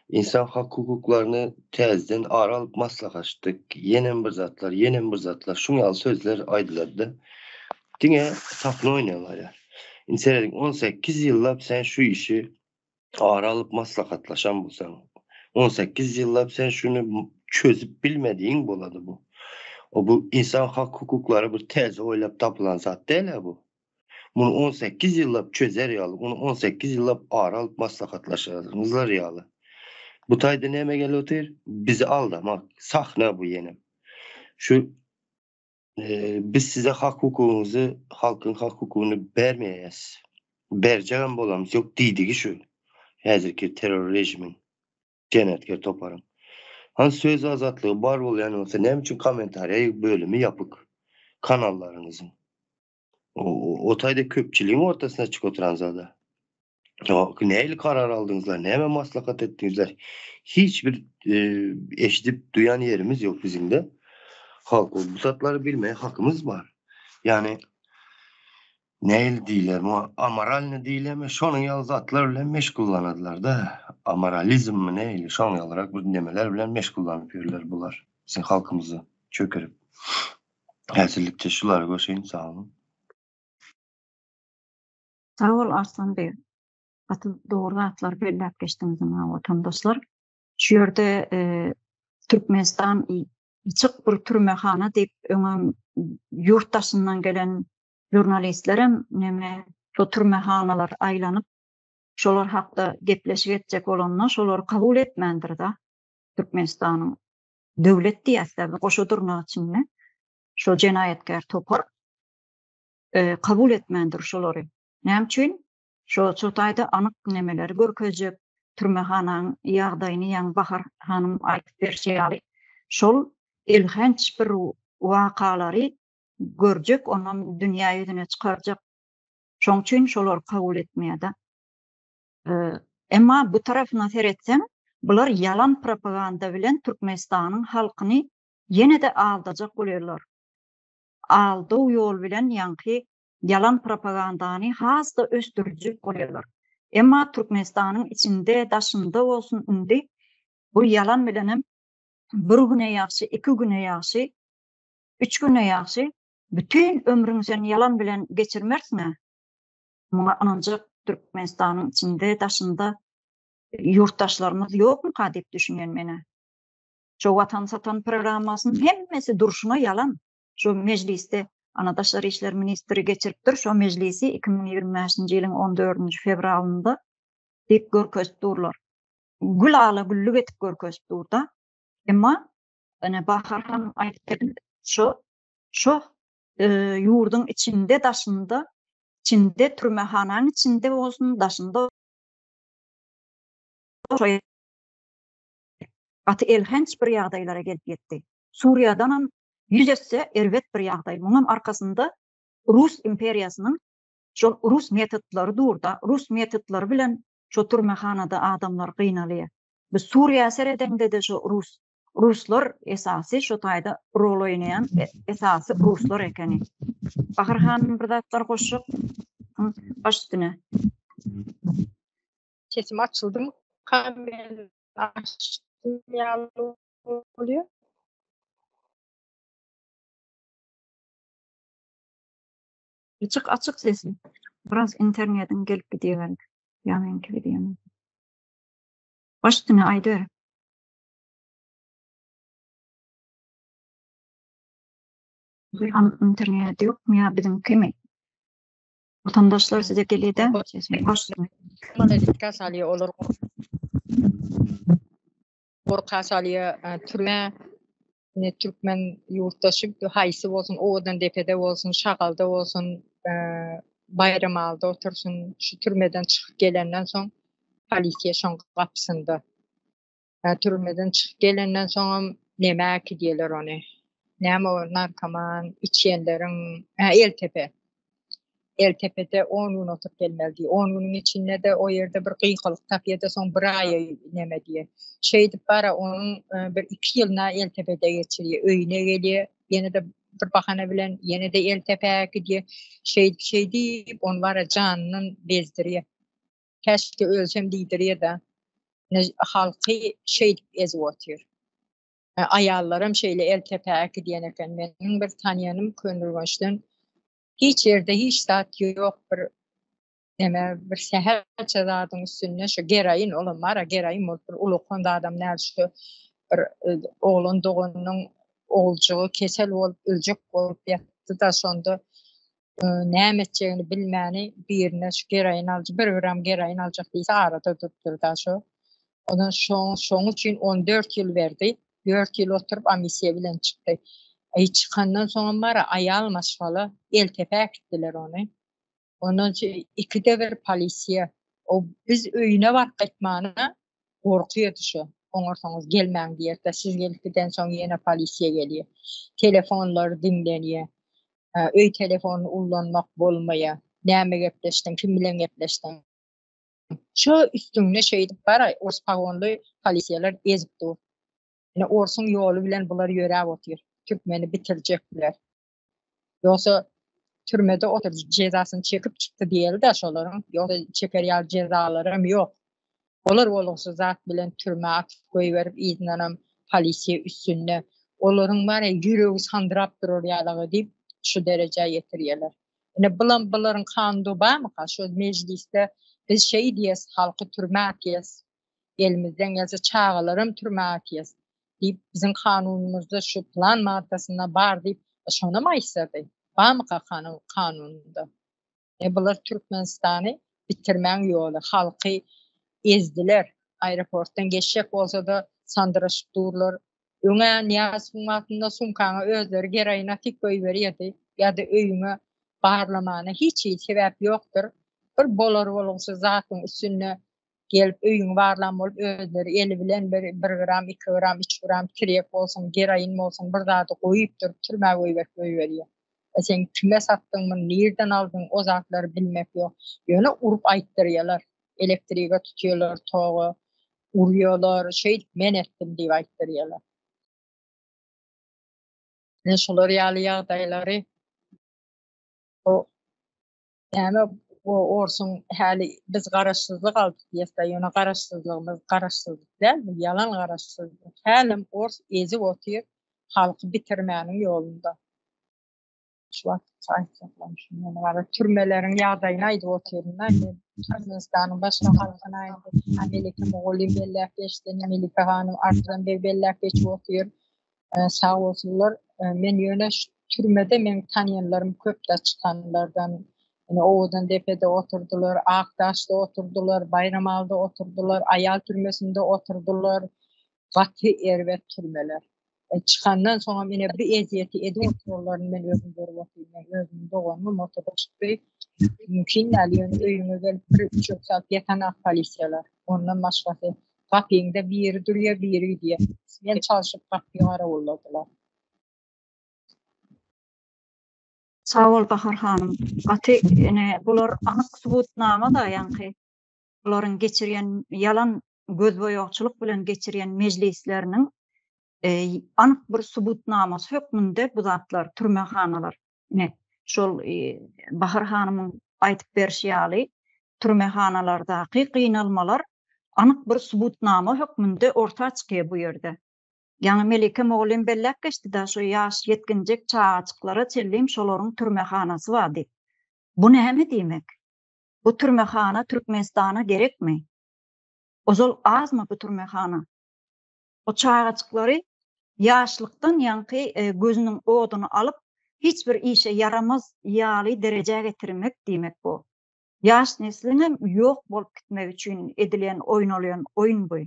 Insan hak hukuklaryny täzeden ara alyp maslahatlaşdyk. Ýenem bir zatlar, ýenem bir zatlar. Şuň ýaly sözler aýdylardy. Diňe sahna oýnaýarlar. Indi serediň, 18 ýyllap sen şu işi ara alyp maslahatlaşan bolsaň, 18 ýyllap sen şuny çözüp bilmedigiň bolady bu. O bu insan hak hukuklary bir täze oýlap tapylan zat däl-ä bu. Muny 18 ýyllap çözer ýaly, ony 18 ýyllap ara alyp maslahatlaşaryňyzlar ýaly. Bu taýda näme gelip otyr? Bizi aldamak. Sahna bu ýenem. Şu Biz size hak hukugyňyzy, halkyň hak hukugyny bermeýäs. Berjegem bolamyz ýok diýdigi şu häzirki terror režimiň, jenaýatkär toparyň. Hany söz azatlygy bar bolýan bolsa näme üçin kommentariýa bölümi ýapyk kanallaryňyzyň? O taýda köpçüligiň ortasyna çykyp oturan zada. Nähili karar aldyňyzlar, näme maslahat etdiňizler? Hiç bir eşidip duýan ýerimiz ýok biziňde. Halk bu zatlary bilmäge hakymyz bar. Ýagny nähili diýiler, muňa amoralny diýilermi, şonuň ýaly zatlar bilen meşgullanadylar-da. Amoralizmmi nähili, şonuň ýalyrak bir nemeler bilen meşgullanyp ýörler bular. Biziň halkymyzy çökerip. Häzirlikçe şulary goşaýyn, sag boluň. Sag bol Arslan beg. Gaty dogry zatlary belläp geçdiňiz ynha watandaşlar. Şu ýerde Türkmenistan açyk bir türmehana diýip öňem ýurt daşyndan gelen žurnalistlerem neme şo türmehanalar aýlanyp şolar hakda gepleşik etjek bolanda şolary kabul etmändir-da Türkmenistanyň döwlet diýýäsler goşa dyrnak içinde şo jenaýatkär topar kabul etmändir şolary. Näme üçin? Şo şo taýda anyk nemeleri görkezjek türmehanaň ýagdaýyny ýaňy Bahar hanym aýdyp berşi ýaly şol elhenç bir wakalary görjek onam dünýä ýüzüne çykarjak. Şoň üçin şolary kabul etmeýär-de. Emma bu tarapyna seretseň, bular ýalan propaganda bilen Türkmenistanyň halkyny ýene-de aldajak bolýarlar. Aldaw ýol bilen ýaňky ýalan propagandany has-da ösdürjek bolýarlar. Emma Türkmenistanyň içinde, daşynda bolsun indi bu ýalan bilenem bir güne ýagşy, iki güne ýagşy, üç güne ýagşy, bütin ömrüňi sen ýalan bilen geçirmersiň-ä. Muňa ynanjak Türkmenistanyň içinde, daşynda ýurtdaşlarymyz ýokmuka diýip düşünýän men-ä. Şo Watan satan programmasynyň hemmesi durşuna ýalan. Şo mejlisde ana daşary işler ministri geçiripdir şo mejlisi 2025-nji ýylyň on dördünji fewralynda diýip görkezip durlar. Gül-ala güllük edip görkezip dur-da. Emma ine Bahar hanym aýdyp berdi şo şo ýurduň içinde daşynda içinde türmehanaň içinde bolsun daşynda şo gaty elhenç bir ýagdaýlara gelip ýetdi. Suriýadanam ýüz esse erbet bir ýagdaý. Muňam arkasynda Rus imperiýasynyň şol rus metodlary dur-da, rus metodlary bilen şo türmehanada adamlar gynalýar. Bu Suriýa seredeňde-de şo rus ruslar esasy şo taýda rol oýnaýan esasy ruslar ekeni. Bahar hanym bir zatlar goşjak baş üstüne. Sesim açyldymy? Men açdym ýaly bolýar. Açyk açyk sesi. Biraz internetiň gelip gidýär belki. Ýa meňki gidýärmi? Baş üstüne aýdyber. Internet ýokmy ýa biziňkimi? Watandaşlar size gelýär-dä sesim. Baş üstüne. Malalitka salýar olar gorka salýar türmä ne türkmen ýurtdaşy haýsy bolsun owadan depede bolsun şagalda bolsun Baýramalyda otursyn şu türmeden çykyp gelenden soň polisiýa şoň gapysynda türmeden çykyp gelenden soňam nämä äkidýärler ony näme o narkoman içýänleriň Eltepe Eltepede on gün oturyp gelmeli diýýär. On günüň içinde-de o ýerde bir gykylyk tapýar-da, soň bir aýa neme diýýär. Şeýdip bara onuň e, bir iki ýylyna Eltepede geçirýär. Öýüne gelýär, ýene-de bir bahana bilen ýene-de Eltepä gidýär. Şeýdip şeýdip ony bara janyndan bezdirýär. Käşgä ölsem diýdirýär-de. Halky şeýdip ezip otyr. Aýallaram şeýle Eltepä äkidýän eken. Meniň bir tanýanym Köneürgençden hiç ýerde hiç zat ýok bir neme bir sähelçe zadyň üstünde şu geroin olam bar geroin bolup bir ulakan zadam näl şu bir e, oglan doganynyň oguljygy kesel bolup öljek bolup ýatdy da şonda e, näme etjegini bilmäni birine şu geroin alyjy bir gram geroin aljak diýse arada durupdyr da şu Ondan şoň şoň üçin 14 ýyl berdi. 4 ýyl oturyp amnistiýa bilen çykdy. Aý çykandan soňam bara aýal maşgala Eltepä äkitdiler ony. Ondan ikide bir polisiýa. O biz öýüne baryp gaýtmana gorkýardy şo. Oňarsaňyz gelmäň diýerdi. Siz gelip gidensoň ýene polisiýa gelýär. Telefonlar diňlenýär. Öý telefonyny ullanmak bolmaýar. Näme gepleşdiň, kim bilen gepleşdiň? Şu üstüňde şeýdip bar, ors pagonly polisiýalar ezip dur. Ine orsuň ýoly bilen bular ýöräp otyr. Türkmeni bitirjekler. Ýogsa türmede otur jezasyny çekip çykdy diýeli-de şolaryň. Ýogsa çeker ýaly jezalaram ýok. Olar bolgusyz zat bilen türmä atyp goýberip yzyndanam polisiýa üstünde. Olaryň bar ya ýüregi sandyrap durar ýalygy diýip şu derejä ýetirýärler. Ine bulam bularyň kanunda barmyka şu mejlisde biz şeý diýes halky türmä atýas. Elimizden gelse çagalaram türmä atýas diýip biziň kanunymyzda şu plan maddasynda bar diýip şonam aýtsady. Barmyka kanun kanunynda? E bular Türkmenistany bitirmäň ýoly. Halky ezdiler. Aeroportdan geçjek bolsa-da sandyraşyp durlar. Öňä Nyýazowyň wagtynda sumkaňa özleri geroin atyp goýberýärdi ýa-da öýüňe barlamana hiç hili sebäp ýokdur. Bir bolar-bolgusyz zatyň üstünde gelip öýüňi barlan bolup özleri eli bilen bir, bir gram, iki gram, üç gram tirýek bolsun, geroin bolsun bir zady goýup durup türmä goýberip goýberýär. E sen kime satdyň muny, nirden aldyň o zatlary bilmek ýok. Ýöne urup aýtdyrýarlar. Elektrige tutýarlar toga, urýarlar, şeýdip men etdim diýip aýtdyrýarlar. Men şular ýaly ýagdaýlary o näme o orsuň häli biz garaşsyzlyk aldyk diýýäs-de, ýöne garaşsyzlygymyz garaşsyzlyk däl, bu ýalan garaşsyzlyk. Hälem ors ezip otyr, halky bitirmäniň ýolunda. Şu wagt aýtjaklarym şu ýöne bara türmeleriň ýagdaýyny aýdyp otyryn-da. Men Türkmenistanyň başga halkyna indi Melike mugallym belläp geçdi, Melike hanym Arslan beg belläp geçip otyr. Sag bolsunlar. Men ýöne türmede meň tanýanlarym köp-de çykanlardan. Ine Owadan depede oturdylar, Akdaşda oturdylar, Baýramalyda oturdylar, aýal türmesinde oturdylar. Gaty erbet türmeler. E, çykandan soňam ine bir ezýeti edip oturanlaryny men özüm görüp otyryn. Men özümiň doganym oturyp çykdy. Mümkin däl, ýöne öýüňe gelip bir üçek salyp ýatanak polisiýalar. Ondan başgasy gapyňda biri durýar, biri gidýär. Men çalşyp gapyny garawulladylar. Sag bol Bahar hanym. Gaty ine bular anyk subutnama-da ýaňky bularyň geçirýän ýalan gözboýagçylyk bilen geçirýän mejlisleriniň anyk bir subutnamasy hökmünde bu zatlar türmehanalar ine şol Bahar hanymyň aýdyp berşi ýaly türmehanalardaky gynalmalar anyk bir subutnama hökmünde orta çykýar bu ýerde. Ýaňy Melike mugallym belläp geçdi-de şu ýaş ýetginjek çagajyklara çenlim şolaryň türmehanasy bar diýip. Bu näme diýmek? Bu türmehana Türkmenistana gerekmi? Ozal azmy bu türmehana? O çagajyklary ýaşlykdan ýaňky gözüniň oduny alyp, hiç bir işe ýaramaz ýaly derejä getirmek diýmek bu. Ýaş nesliňem ýok bolup gitmegi üçin edilýän oýnalýan oýun bu.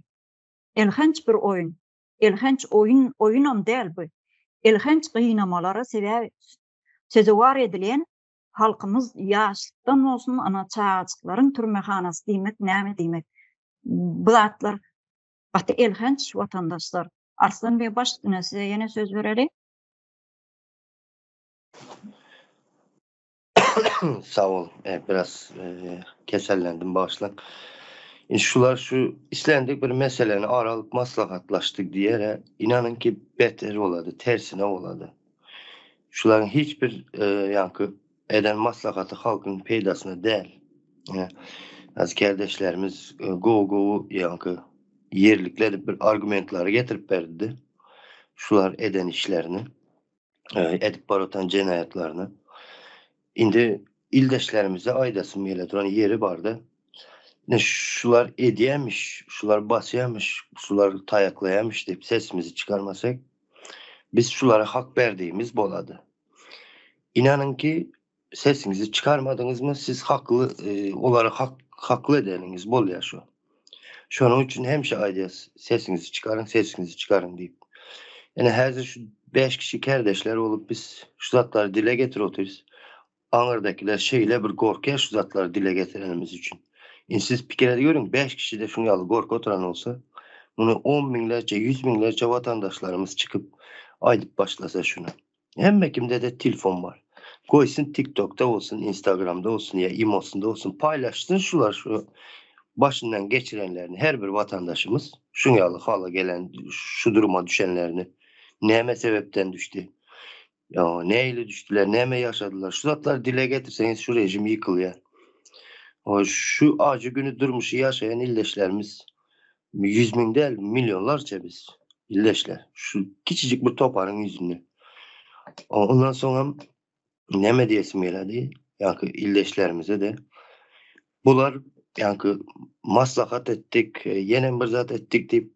Elhenç bir oýun. Elhenç oýun oýunam däl bu. Elhenç gynamalara sebäp sezewar edilen halkymyz ýaşlykdan bolsun ana çagajyklaryň türmehanasy diýmek näme diýmek bu zatlar gaty elhenç watandaşlar. Arslan beg baş üstüne size ýene söz bereli. Sag bol. Biraz kesellendim bagyşlaň. Indi şular şu islendik bir meseleni ara alyp maslahatlaşdyk diýere inanyň ki beter bolady, tersine bolady. Şularyň hiç bir ýaňky eden maslahaty halkyň peýdasyna däl. Az kärdeşlerimiz gowy-gowy ýaňky ýerlikli edip bir argumentlary getirip berdi. Şular eden işlerini, edip baratan jenaýatlaryny. Indi ildeşlerimize aýdasym gelýär, duran ýeri bardy. Ine şular edýämiş, şular basýamyş, şular taýaklaýamyş diýip sesimizi çykarmasak, biz şulara hak berdigimiz bolady. Inanyň ki, sesiňizi çykarmadyňyzmy, siz hakly, e, olary hak hakly edeniňiz bolýar şu. Şonuň üçin hemişe aýdýas, sesiňizi çykaryň, sesiňizi çykaryň diýip. Ine häzir şu 5 kişi kärdeşler bolup biz şu zatlary dile getirip otyrys. Aňyrdakylar şeýle bir gorkýar şu zatlary dile getirenimiz üçin. Indi siz pikir edip görüň, 5 kişi-de şuň ýaly gorky oturan bolsa, Muny on müňlerçe, ýüz müňlerçe watandaşlarymyz çykyp aýdyp başlasa şuny. Hemme kimde-de telefon bar. Goýsun TikTokda bolsun, Instagramda bolsun ýa imosynda bolsun paýlaşsyn şular şu başyndan geçirenlerini her bir watandaşymyz şuň ýaly hala gelen şu duruma düşenlerini näme sebepden düşdi? Ýa nähili düşdüler, näme ýaşadylar? Şu zatlary dile getirseňiz şu rejim ýykylýar. Şu ajy güni durmuşy ýaşaýan ildeşlerimiz 100 müň däl, millionlarça biz ildeşler. Şu kiçijik bir toparyň ýüzünde. Ondan soňam näme diýesim geledi? Ýa-ki ildeşlerimize de bular ýa-ki maslahat etdik, ýene bir zat etdik diýip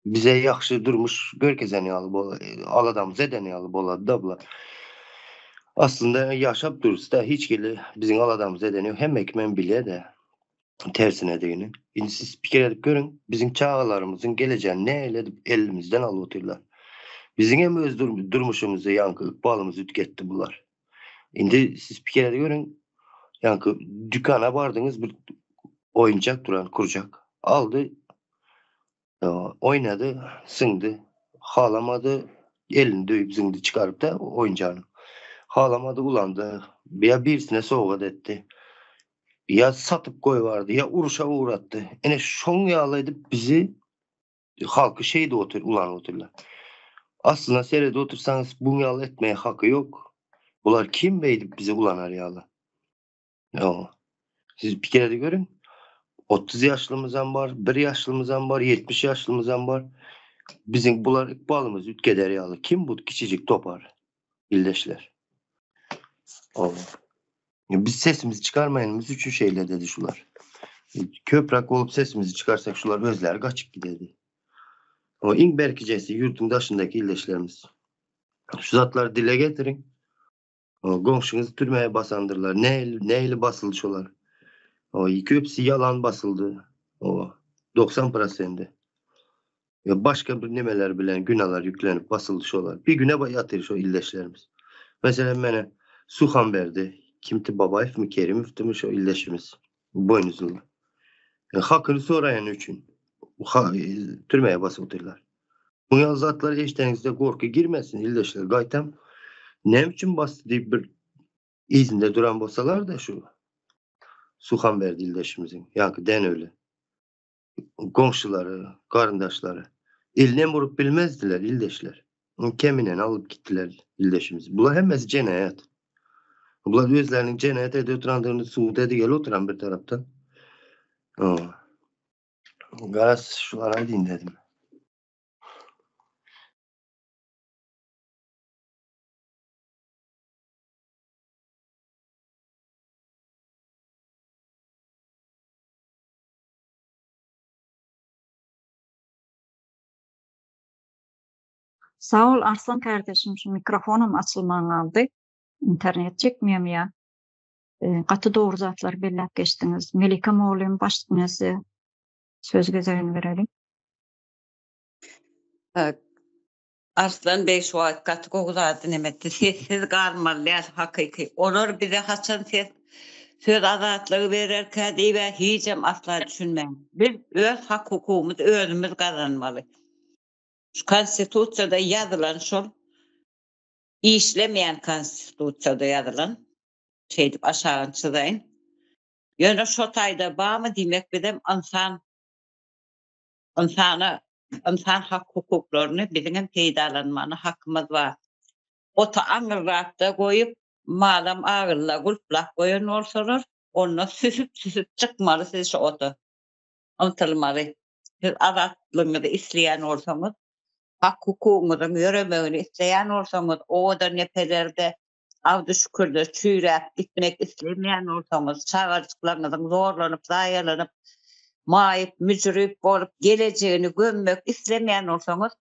bize ýagşy durmuş görkezen ýaly bol aladamyzy eden ýaly bolady-da bular. Aslynda ýaşap durus-da hiç hili biziň aladamyzy eden ýok. Hemme kimem bilýär-de tersinedigini. Indi siz pikir edip görüň, biziň çagalarymyzyň gelejegini nähili edip elimizden alyp otyrlar. Biziň hem öz durmuşymyzy, ýaňky ykbalymyzy üýtgetdi bular. Indi siz pikir edip görüň, ýaňky dükana bardyňyz bir oýunjak duran kurjak. Aldy, Oýnady, zyňdy. Halamady, elini döýüp zyňdy çykaryp-da oýunjagyny. Halamady, ulandy. Ýa birisine sowgat etdi. Ýa satyp goýbardy, ýa urşa ugratdy. Ine şoň ýaly edip bizi halky şeýdip otyr, ulanyp otyrlar. Aslynda seredip otursaňyz buň ýaly etmäge haky ýok. Bular kim beýdip bizi ulanar ýaly? Ýa. Siz pikir edip görüň. 30 ýaşlymyzam bar, 1 ýaşlymyzam bar, 70 ýaşlymyzam bar. Biziň bular ykbalymyzy üýtgeder ýaly kim bu kiçijik topar ildeşler? Oba. Biz sesimizi çykarmaýanymyz üçin şeýle dedi şular. Köpräk bolup sesimizi çykarsak şular özleri gaçyp giderdi. Ama iň berkijesi ýurduň daşyndaky ildeşlerimiz. Şu zatlary dile getiriň. Goňşyňyzy türmä basandyrlar. Nähili, nähili basyldy şolar? O, köpüsi ýalan basyldy. O, 90 prosendi. Ya başga bir nemeler bilen günalar ýüklenip basyldy şolar. Bir güne ýatyr şo ildeşlerimiz. Meselem mene Suhan berdi. Kimti Babaýew mi Kerimowdymy şo ildeşimiz. Boýnuzly. E, hakyny soraýany üçin ha, e, türmeye basyp otyrlar. Bu ýaly zatlary eşideniňizde gorky girmesin ildeşler. Gaýtam näme üçin basdy diýip bir yzynda duran bolsalar-da şu Suhanberdi ildeşimiziň, ýa-ki Dänewli goňşulary, garyndaşlary eline urup bilmezdiler ildeşler. Keminen alyp gitdiler ildeşimizi. Bular hemmesi jenaýat. Bular özleriniň jenaýat edip oturandygyny subut edip oturan bir tarapdan. Garaz şulara aýdyn dedim. Sag bol Arslan kardeşim şu mikrofonam açylman galdy. Internet çekmeýärmi ýa? Gaty dogry zatlary belläp geçdiňiz. Melike mugallym başda size söz gezegini bereliň. Arslan beg şu wagt gaty gowy zady neme etdi. Sessiz galmaly däl hakyky. Olar bize haçan ses söz azatlygy bererkä diýibä hijem asla düşünmäň. Biz öz hak hukugymyzy özümiz gazanmaly. Şu konstitusiýada ýazylan şol işlemeýän konstitusiýada ýazylan şeýdip aşagyny çyzaýyn. Ýöne şo taýda barmy diýmek bizem ynsan ynsana ynsan hak hukuklaryny biziňem peýdalanmana hakymyz bar. Oty aňyrrakda goýup malam agylla gulplap goýan bolsalar onda süsüp süsüp çykmaly siz şu ota. Ymtylmaly. Siz azatlygyňyzy isleýän bolsaňyz, hak hukugyňyzyň ýöremegini isleýän bolsaňyz, owadan depelerde Abduşükürde çüýräp gitmek islemeýän bolsaňyz, çagajyklaryňyzyň zorlanyp, zaýalanyp, maýyp, müjrüp bolup gelejegini gömmek islemeýän bolsaňyz,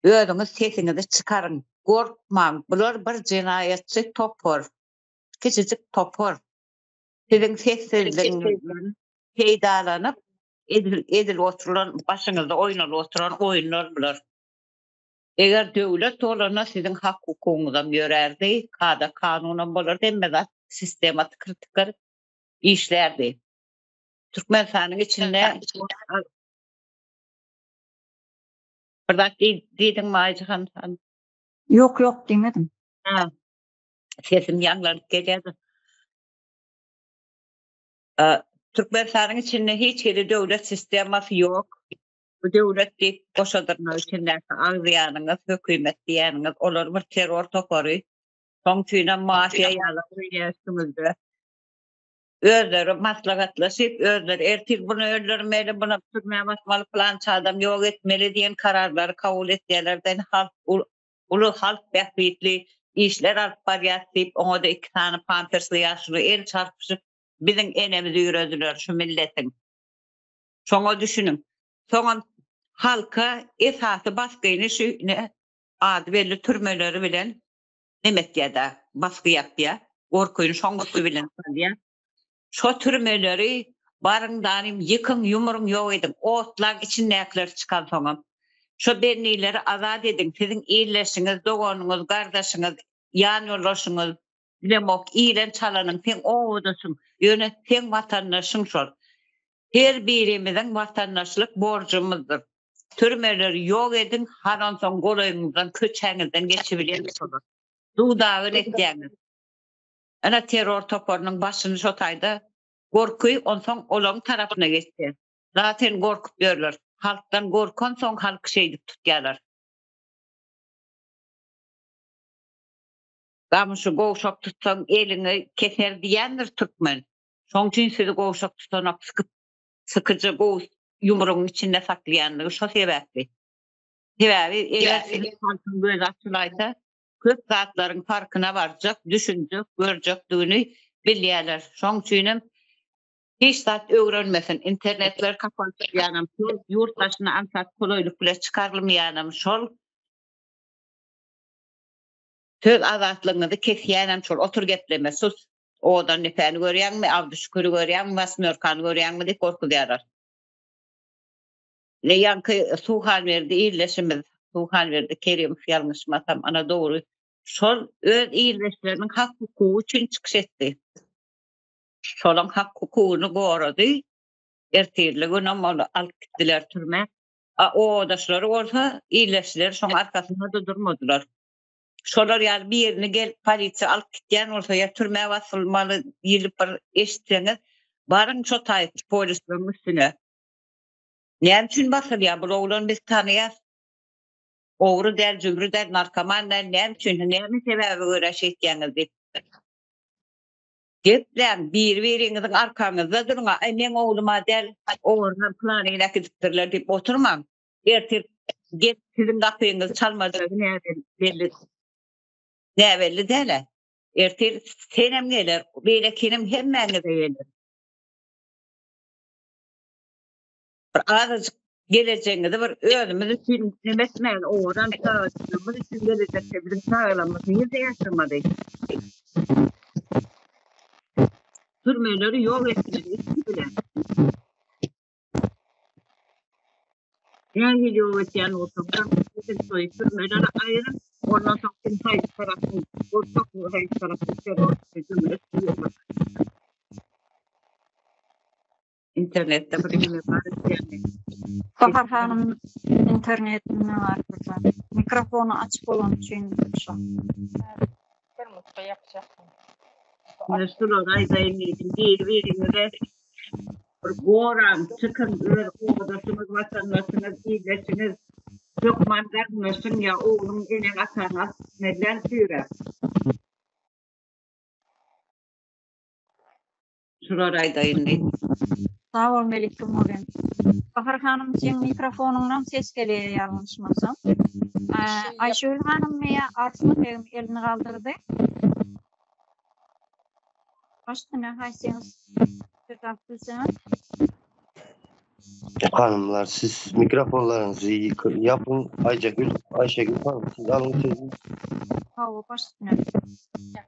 özüňiz sesiňizi çykaryň, gorkmaň, bular bir jenaýatçy topar, kiçijik topar. Siziň sessizligiňizden peýdalanyp, edil, edil oturylan, başyňyzda oýnalyp oturan oýunlar bular. Eger döwlet bolanda siziň hak-hukugyňyzam ýörärdi, kada-kanunam bolardy, hemme zat sistema tykyr-tykyr işlärdi. Türkmenistanyň içinde bir zat diýdiňmi Aýjahan han? Ýok, ýok diýmedim. Ha. Sesim ýaňlanyp gelýärdi. Türkmenistanyň içinde hiç hili döwlet sistemasy ýok. Bu döwlet diýip goşa dyrnak içindäki agzaýanyňyz, hökümet diýýäniňiz, olar bir terror topary. Şoň üçinem mafiýa ýaly gurýar üstüňizde. Özleri maslahatlaşyp, özleri ertir buny öldürmeli, buny türmä basmaly, pylança adam ýok etmeli diýen kararlary kabul etýärler-de, halk uly halk bähbitli işler alyp barýas diýip, oňa-da iki sany pampersli ýaşuly el çarpyşyp, biziň enemizi ýürediler şu milletiň. Şoňa düşüniň. Soňam halka esasy basgyny şu ine ady belli türmeleri bilen neme etýär-dä, basgy ýapýar. Gorkyny şoň üsti bilen salýar. Şo türmeleri baryň danym ýykyň, ýumuryň ýok ediň. Otlaň içindäkiler çykansoňam. Şo bendileri azat ediň. Siziň ildeşiňiz, doganyňyz, gardaşyňyz, ýan ýoldaşyňyz, bilemok, ilen çalanyň seň obadaşyň, ýöne seň watandaşyň şol. Her birimiziň watandaşlyk borjumyzdyr. Türmeleri ýok ediň, han onsoň golaýyňyzdan, köçäňizden geçibilýän şolar. Duw-dagyn etýäňiz. Ene terror toparynyň başyny şo taýda gorky onsoň olaň tarapyna geçýär. Zaten gorkup ýörler. Halkdan gorkansoň halky şeýdip tutýarlar. Gamyşy gowşak tutsaň eliňi keser diýendir türkmen. Şoň üçin sizi gowşak tutanok sykyp sykyja gowy ýumrugyň içinde saklaýanlygy şo sebäpli. Sebäbi eger siziň halkyň gözi açylaýsa köp zatlaryň farkyna barjak, düşünjek, görjekdigini bilýärler. Şoň üçinem hiç zat öwrenmesin. Internetler kapaly tutýanam şol, ýurt daşyna aňsat golaýlyk bilen çykarylmaýanam şol. Söz azatlygyňyzy kesýänem şol. Otur gepleme, sus. Owadan depäni görýäňmi, Abdyşüküri görýäňmi, Wasmýorkany görýäňmi diýip gorkuzýarlar. Ine ýaňky Suhanberdi ildeşimiz, Suhanberdi Kerimow ýalňyşmasam, ana dogry, şol öz ildeşleriniň hak-hukugy üçin çykyş etdi. Şolaň hak-hukugyny gorady. Ertirli günem ony alyp gitdiler türmä. A obadaşlary bolsa, ildeşleri şoň arkasynda-da durmadylar. Şolar ýaly birini gelip polisiýa alyp gitýän bolsa ýa türmä basylmaly diýlip bir eşitseňiz, baryň şo taýy polisleriň üstüne. Näme üçin basylýar bul oglan biz tanaýas. Ogry däl, jümri däl, narkoman däl, näme üçin, näme sebäbe görä şeýtýäňiz diýip. Gepläň, biri-biriňiziň arkaňyzda duruň, aý meň oglum-a däl, ogurlan pylanyny äkidipdirler diýip oturmaň. Ertir gelip siziň gapyňyzy çalmajagy näbelli näbelli däl-ä. Ertir senem geler, beýlekinem hemmäňize geler. Bir azajyk gelejegiňizi bir özümiz üçin neme etmäli, owadan çagajyklarymyz üçin gelejekde biziň çagalarymyz nirde ýaşamaly? Türmeleri ýok etmeli ilki bilen. Nähili ýok etýän bolsaňyzam, edil şoý türmeleri aýyryň, ondan soň kim haýsy tarapyň gorkakmy, haýsy tarapyň terrorçy döwlet ýok. Internetde bir neme bar ekeni. Bahar hanym internetinde bar bir zat. Mikrofony açyk bolany üçin şo. Bir mutda ýapjak. Ine şulary aýdaýyn diýdim. Biri-biriňize bir goraň, çykyň, öz obadaşyňyz, watandaşyňyz, ildeşiňiz hökman garyndaşyň ýa ogluň, eneň, ataň alyp gitmezler süýräp. Şulary aýdaýyn diýdim. Sag bol Melike mugallym. Bahar hanym seň mikrofonyňdan ses gelýär ýalňyşmasam. Aýşegül hanym ýa Arslan begim elini galdyrdy. Baş üstüne haýsyňyz söz alyp bilseňiz. Hanymlar siz mikrofonlaryňyzy ýapyň Aýjagül Aýşegül hanym siz alyň sözi. Hawa baş üstüne.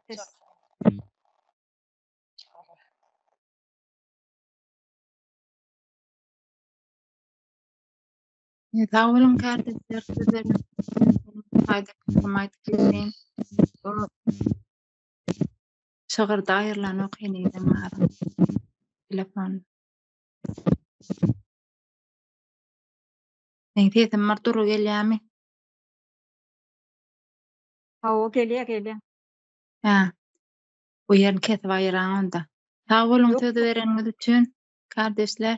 Ses. Sag boluň kärdeşler sizlerden aýdyp aýdyp geçeýin. Bu şygyrda aýrylanok henizem ara. Telefon. Meň sesim bir dury gelýärmi? Hawa, gelýär, gelýär. Hä. Bu ýerini kesip aýyraň onda. Sag boluň sözi bereniňiz üçin, kardeşler.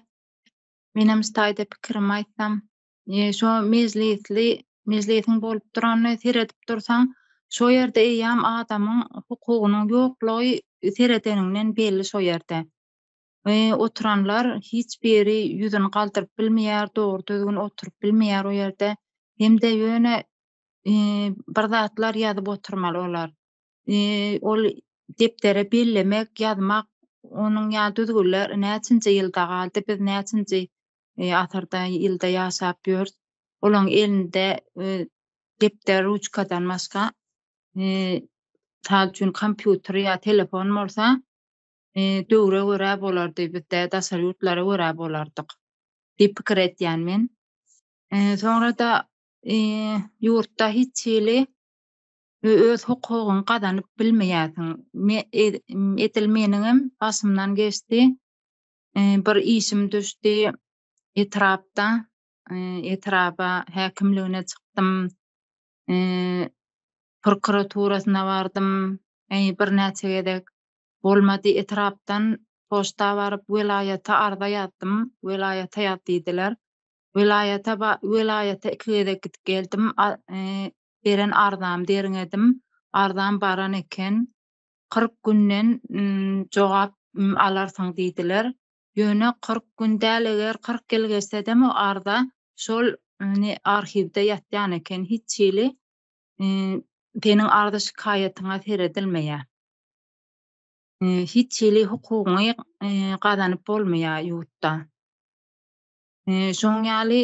Menem şu taýda pikirimi aýtsam, e, şo mejlisli, mejlisiň bolup duranyny seredip dursaň, şo ýerde eýýäm adamyň hukugynyň ýoklugy seredeniňden belli şo ýerde. E, oturanlar hiç biri ýüzüni galdyryp bilmeýär, dogry düzgün oturyp bilmeýär o ýerde. Hem-de ýöne e, bir zatlar ýazyp oturmaly olar. E, ol depdere bellemek, ýazmak, onuň ýaly düzgünler näçinji ýylda galdy, biz näçinji e, asyrda, ýylda ýaşap ýörüs. Olaň elinde e, depder, ruçkadan başga, e, mysal üçin kompýuter ýa telefon bolsa, e, döwre görä bolardy, bizde daşary ýurtlara görä bolardyk diýip pikir edýän men. E, soňra-da e, ýurtda hiç hili öz hukugyňy gazanyp bilmeýärsiň. Me, e, edil meniňem başymdan geçdi. E, bir işim düşdi etrapda, e, etraba häkimligine çykdym. E, prokuraturasyna bardym. E, birnäçe gezek bolmady. Etrapdan poçta baryp welaýata arza ýazdym. Welaýata ýaz diýdiler. Welaýata welaýata iki gezek gidip geldim. E, beren arzamy derňedim. Arzam baran eken. 40 günden jogap alarsyň diýdiler. Ýöne 40 gün däl eger 40 ýyl geçsedem o arza şol arhiwde ýatýan eken. Hiç hili seniň arza şikaýatyňa seredilmeýär. Hiç hili hukugyňy gazanyp bolmaýar ýurtda. Şoň ýaly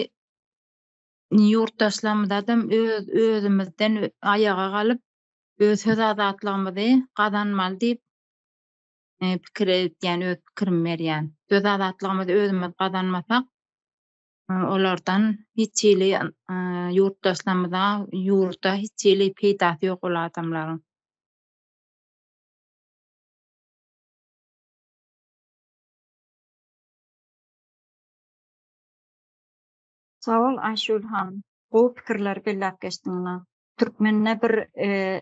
ýurtdaşlarymyzadam öz özümizden aýaga galyp öz söz azatlygymyzy gazanmaly diýip pikir edýän, öz pikirimi berýän. Söz azatlygymyzy özümiz gazanmasak, olardan hiç hili ýurtdaşlarymyza, ýurda hiç hili peýdasy ýok ol adamlaryň. Sag bol Aýşgül hanym. Gowy pikirleri belläp geçdiň ynha. Türkmende bir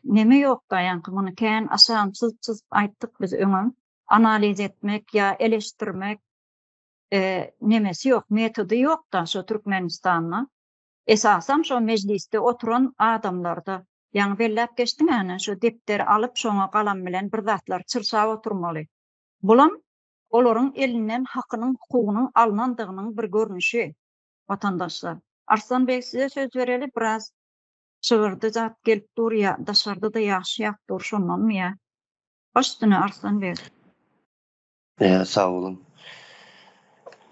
neme ýokda ýaňky muny kän aşagyn çyzyp çyzyp aýtdyk biz öňem. Analiz etmek ýa eleşdirmek nemesi ýok, metody ýokda şo Türkmenistanda. Esasam şo mejlisde oturan adamlarda. Ýaňy belläp geçdiň ene şo depderi alyp şoňa galam bilen bir zatlar çyrşap oturmaly. Bulam olaryň elinden hakynyň hukugynyň alnandygynyň bir görnüşi watandaşlar. Arslan beg size söz bereli biraz çygyrdy zat gelip dur ýa daşarda-da ýagyş ýagyp dur şondanmy ýa? Baş üstüne Arslan beg. Ýa sag boluň.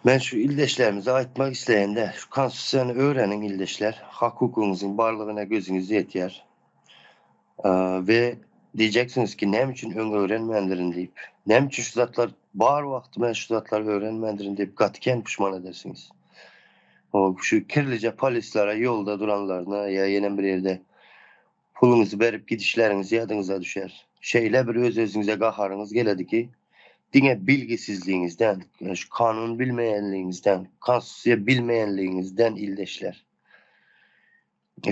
Men şu ildeşlerimize aýtmak isleýän-de, şu konstitusiýany öwreniň ildeşler, hak-hukugyňyzyň barlygyna gözüňiz ýetýär. We diýjeksiňiz ki, näme üçin öň öwrenmändirin diýip. Näme üçin şu zatlar bar wagty men şu zatlary öwrenmändirin diýip gaty kän puşman edersiňiz. O şu kirlije polislara ýolda duranlaryna ýa ýene bir ýerde puluňyzy berip gidişleriňiz ýadyňyza düşer. Şeýle bir öz-özüňize gaharyňyz geledi ki, diňe bilgisizligiňizden, şu kanun bilmeýänligiňizden, konstitusiýa bilmeýänligiňizden ildeşler.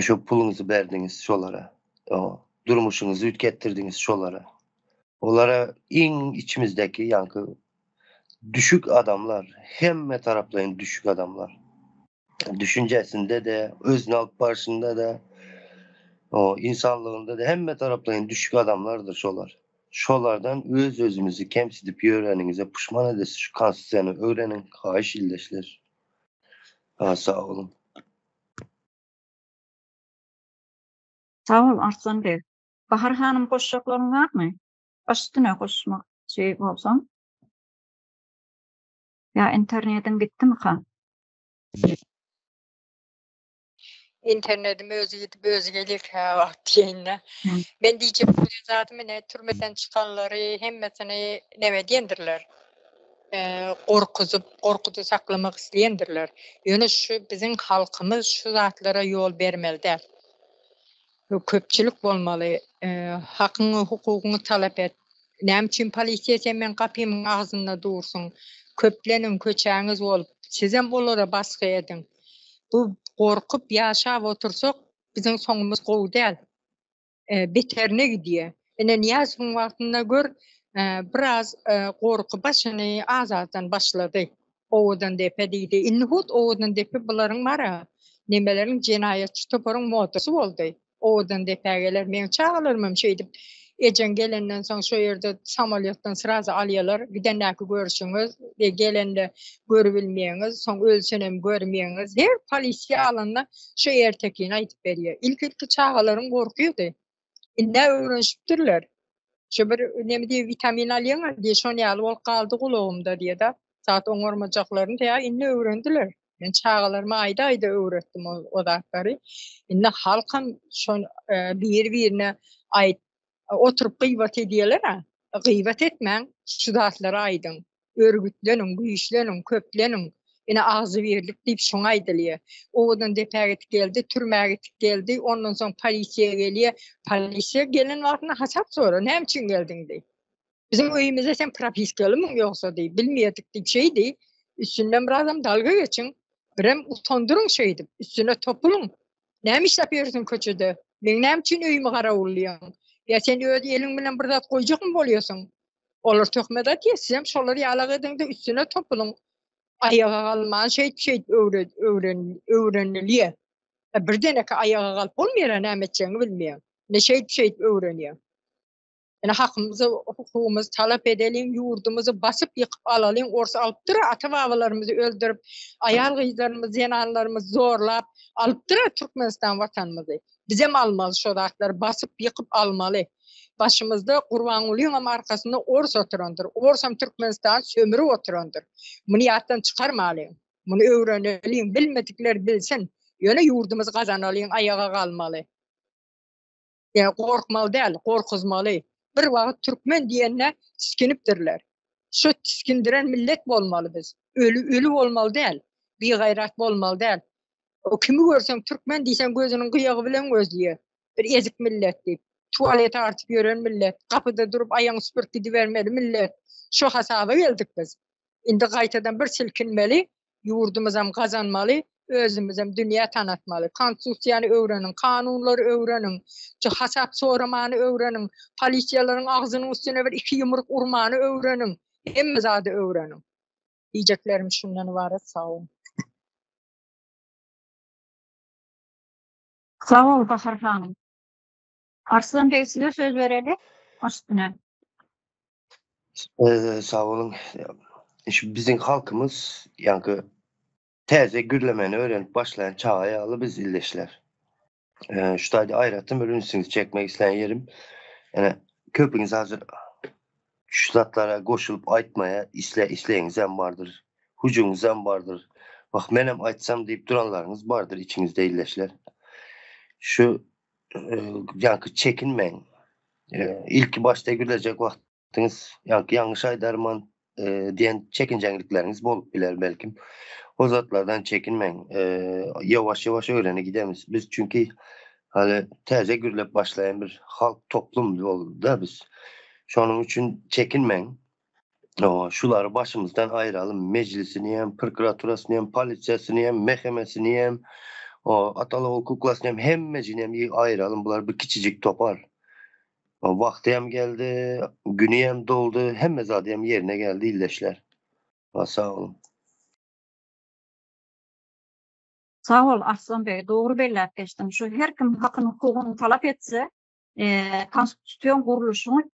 Şo puluňyzy berdiňiz şolara. O durmuşyňyzy üýtgetdirdiňiz şolara. Olara iň içimizdäki ýaňky düşük adamlar, hemme taraplaýyn düşük adamlar. Düşünjesinde-de, özüni alyp barşynda-da, o insanlygynda-da hemme taraplaýyn düşük adamlardyr şolar. Şolardan öz-özümizi kemsidip ýöreniňize puşman edesiz. Şu konstitusiýany öwreniň, haýyş ildeşler. Sag boluň. Sag bol Arslan beg. Bahar hanym goşjaklaryň barmy? Baş üstüne goşmakçy bolsaň. Ýa internediň gitdimika? Internedim özi gidip özi gelýär käwagt diýeýin-dä. Men diýjek bolýan zadym ine türmeden çykanlary hemmesini neme diýendirler. Gorkuzyp, gorkuda saklamak isleýändirler. Ýöne şu biziň halkymyz şu zatlara ýol bermeli däl. Köpçülik bolmaly. Hakyňy, hukugyňy talap et. Näme üçin polisiýa sen meň gapymyň agzynda dursuň? Köpleniň, köçäňiz bolup, sizem olara basgy ediň. Bu gorkup ýaşap otursak, biziň soňumyz gowy däl. Beterine gidýär. Ine Nyýazowyň wagtynda gör, biraz gorky başyny az-azdan başlady. Owadan depe diýdi. Indi hut Owadan depe bularyň bar-a, nemeleriň jenaýatçy toparyň modasy boldy. Owadan depä geler. Meň çagalarymam şeýdip ejeň gelenden soň şo ýerde samolýotdan srazy alýalar. Gidendäki görşüňiz, e, gelende görübilmeýäňiz, soň ölsenem görmeýäňiz. Her polisiýa alanda şo ertekini aýdyp berýär. Ilki-ilki çagalaryň gorkuýdy. Indi öwrenişipdirler. Şo bir neme diýip witamin alýaň diýip şon ýaly bolup galdy gulagymda diýýär-de. Zat oňarmajaklaryny tä indi öwrendiler. Men çagalaryma aýda-aýda öwretdim o, o zatlary. Indi halkam şon e, bir-birine aýt oturyp gyýbat edýärler-ä. Gyýbat etmäň, şu zatlary aýdyň. Örgütleniň, güýçleniň, köpleniň. Ine agzybirlik diýip şoňa aýdylýar. Owadan depä gitip geldi, türmä gitip geldi, ondan soň polisiýa gelýär. Polisiýa gelen wagtynda hasap sorar, näme üçin geldiň diýip. Biziň öýümize sen propiskalymyň ýogsa diý, bilmeýärdik diýip şeý diý. Üstünden birazam dalga geçiň. Birem utandyryň şeýdip, üstüne topulyň. Näme işläp ýörsüň köçede? Meň näme üçin öýümi garawullaýaň? Ýa sen öz eliň bilen bir zat goýjakmy bolýasyň? Olar töhmet atýar, sizem şolar ýalak ediň-de üstüne topulyň. Aýaga galman şeýdip-şeýdip öwren, öwren, öwrenilýär. Birdeneke aýaga galyp bolmaýar, näme etjegiňi bilmeýäň. Ine şeýdip-şeýdip öwrenýär. Ine hakymyzy, hukugymyzy talap edeliň, ýurdumyzy basyp ýykyp alalyň, ors alypdyr ata-babalarymyzy öldürip, aýal-gyzlarymyzy, zenanlarymyzy zorlap alypdyr Türkmenistan watanymyzy. Bizem almaly şo zatlary basyp ýykyp almaly. Başymyzda Gurbangulyňam arkasynda ors oturandyr. Orsam Türkmenistany sömürip oturandyr. Muny ýatdan çykarmalyň. Muny öwreneliň, bilmedikler bilsin. Ýöne ýurdumyzy gazanalyň, aýaga galmaly. Ýa gorkmaly däl, gorkuzmaly. Bir wagt türkmen diýende tiskinipdirler. Şu tiskindiren millet bolmaly biz. Öli öli bolmaly däl. Bigaýrat bolmaly däl. O kimi görseň türkmen diýseň gözüniň gyýagy bilen gözleýär. Bir ezik millet diýip. Tualete artyp ýören millet. Gapyda durup aýagyňy süpürip gidibermeli millet. Şu hasaba geldik biz. Indi gaýtadan bir silkinmeli, ýurdumyzam gazanmaly, özümizem dünýä tanatmaly. Konstitusiýany öwreniň, kanunlary öwreniň, şu hasap soramany öwreniň, polisiýalaryň agzynyň üstüne bir iki ýumruk urmany öwreniň, hemme zady öwreniň. Diýjeklerim şundan ybarat, sag boluň. Sag bol Bahar hanym. Arslan beg size söz bereli. Üstüne. Sag boluň. Şu biziň halkymyz ýaňky täze gürlemeni öwrenip başlaýan çaga ýaly biz ildeşler. Şu taýda aýratyn bir ünsüňizi çekmek islän ýerim, ýöne köpüňiz hazir şu zatlara goşulyp aýtmaýa isle islegiňizem bardyr, hüjüňizem bardyr. Wah menem aýtsam diýip duranlaryňyz bardyr içiňizde ildeşler. Şu ýaňky çekinmäň. Ilki başda gürlejek wagtyňyz ýaňky ýalňyş aýdarman diýen çekinjeňlikleriňiz bolup biler belkim. O zatlardan çekinmäň. Ýawaş-ýawaş öwrene gidemiz. Biz çünki hali täze gürlep başlaýan bir halk toplum boldy-da biz. Şonuň üçin çekinmäň. Şulary başymyzdan aýyralym, mejlisini hem, prokuraturasyny hem, polisiýasyny hem, MHM-sini hem, Ataly kuklasyny hem, hemmesini hem aýyralym. Bular bir kiçijik topar. Wagty hem geldi, güni hem doldy, hemme zady hem ýerine geldi ildeşler. Sag boluň. Sag bol Arslan beg, dogry belläp geçdiň. Şu her kim hakyny hukugyny talap etse, konstitusion gurluşyň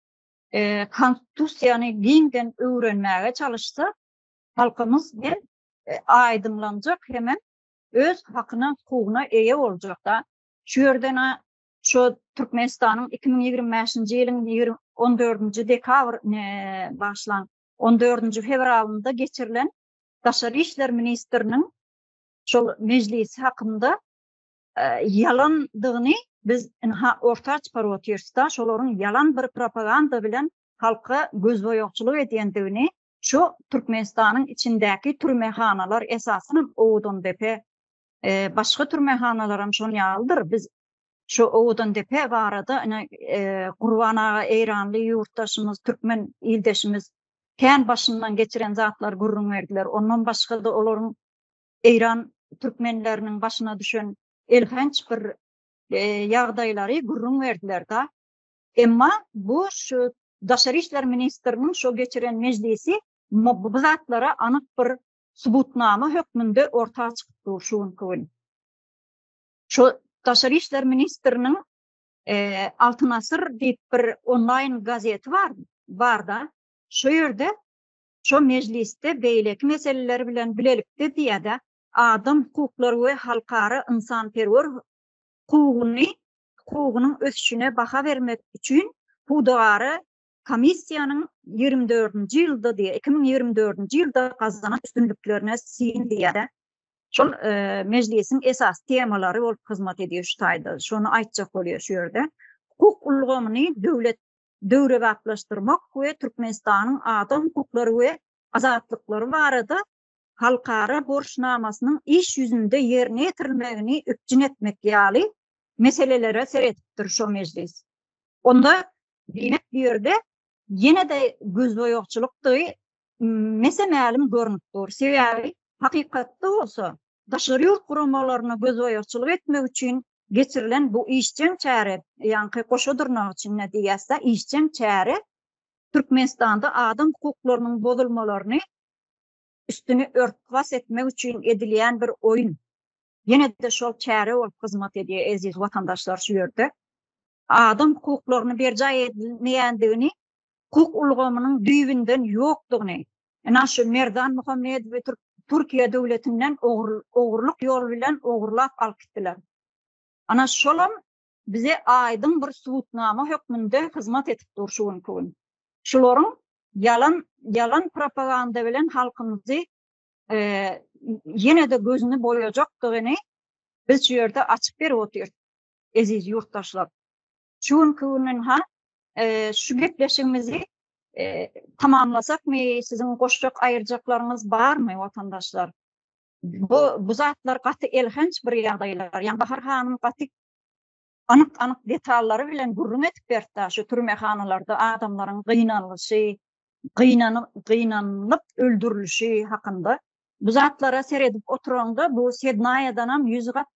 konstitusiýany giňden öwrenmäge çalyşsa, halkymyz hem aýdyňlanjak hemem öz hakyna, hukugyna eýe boljak-da. Şu ýerden şu Türkmenistanyň 2025-nji ýylyň 14-nji dekabr, bagyşlaň, 14-nji fewralynda geçirilen Daşary işler ministriniň şol mejlisi hakynda ýalandygyny biz ynha orta çykaryp otyrys-da, şolaryň ýalan bir propaganda bilen halka gözboýagçylyk edýändigini şu Türkmenistanyň içindäki türmehanalar, esasanam Owadandepe, başga türmehanalaram şon ýalydyr. Biz şu Owadandepe barada ine Gurban aga eýranly ýurtdaşymyz, türkmen ildeşimiz. kän başyndan geçiren zatlary gürrüň berdiler. Ondan başga-da olaryň Eýran türkmenleriniň başyna düşen elhenç bir ýagdaýlary gürrüň berdiler-da. Emma bu şu daşary işler ministriniň şo geçiren mejlisi bu zatlara anyk bir subutnama hökmünde orta çykyp dur şu günki gün. Şu daşary işler ministriniň Altyn asyr diýip bir onlaýn gazeti bar, barda. Şo ýerde şo mejlisde beýleki meseleler bilen bilelikde diýýär-de, adam hukuklary we halkara ynsanperwer hukugyny hukugynyň ösüşine baha bermek üçin pudagara komissiýanyň 24-nji ýylda diýýär, 2024-nji ýylda gazanan üstünliklerine syn diýýär-de. Şol mejlisiň esasy temalary bolup hyzmat edýär şu taýda. Şony aýtjak bolýar şu ýerde. Hukuk ulgamyny döwlet döwrebaplaşdyrmak we Türkmenistanyň adam hukuklary we azatlyklary barada halkara borçnamasynyň iş ýüzünde ýerine ýetirilmegini üpjün etmek ýaly meselelere seredipdir şo mejlis. Onda diýmek bu ýerde ýene-de gözboýagçylykdygy mese-mälim görnüp dur. Sebäbi hakykatda bolsa daşary ýurt guramalaryna gözboýagçylyk etmek üçin geçirilen bu işjeň çäre, ýaňky goşa dyrnak içinde diýýäs-de, işjeň çäre Türkmenistanda adam hukuklarynyň bozulmalaryny üstüni ört-bas etmek üçin edilýän bir oýun. Ýene-de şol çäre bolup hyzmat edýär eziz watandaşlar şu ýerde. Adam hukuklaryny berjaý edilmeýändigini hukuk ulgamynyň düýbünden ýokdugyny, ynha şu Merdan Muhammedowy Türkiýe döwletinden ogurlyk ýol bilen ogurlap alyp gitdiler. Ana şolam bize aýdyň bir subutnama hökmünde hyzmat edip dur şu günki gün. Şularyň ýalan ýalan propaganda bilen halkymyzy ýene-de gözüni boýajakdygyny biz şu ýerde açyp berip otyrys eziz ýurtdaşlar. Şu günki gün ynha şu gepleşigimizi tamamlasakmy, siziň goşjak aýyrjaklaryňyz barmy watandaşlar? Bu bu zatlar gaty elhenç bir ýagdaýlar. Ýa Bahar hanym gaty anyk-anyk detallary bilen gürrüň edip berdi şu türmehanalarda adamlaryň gynanylyşy, gynanyp gynanylyp öldürilişi hakynda. Bu zatlara seredip oturaňda bu Sednaýadanam 100 gat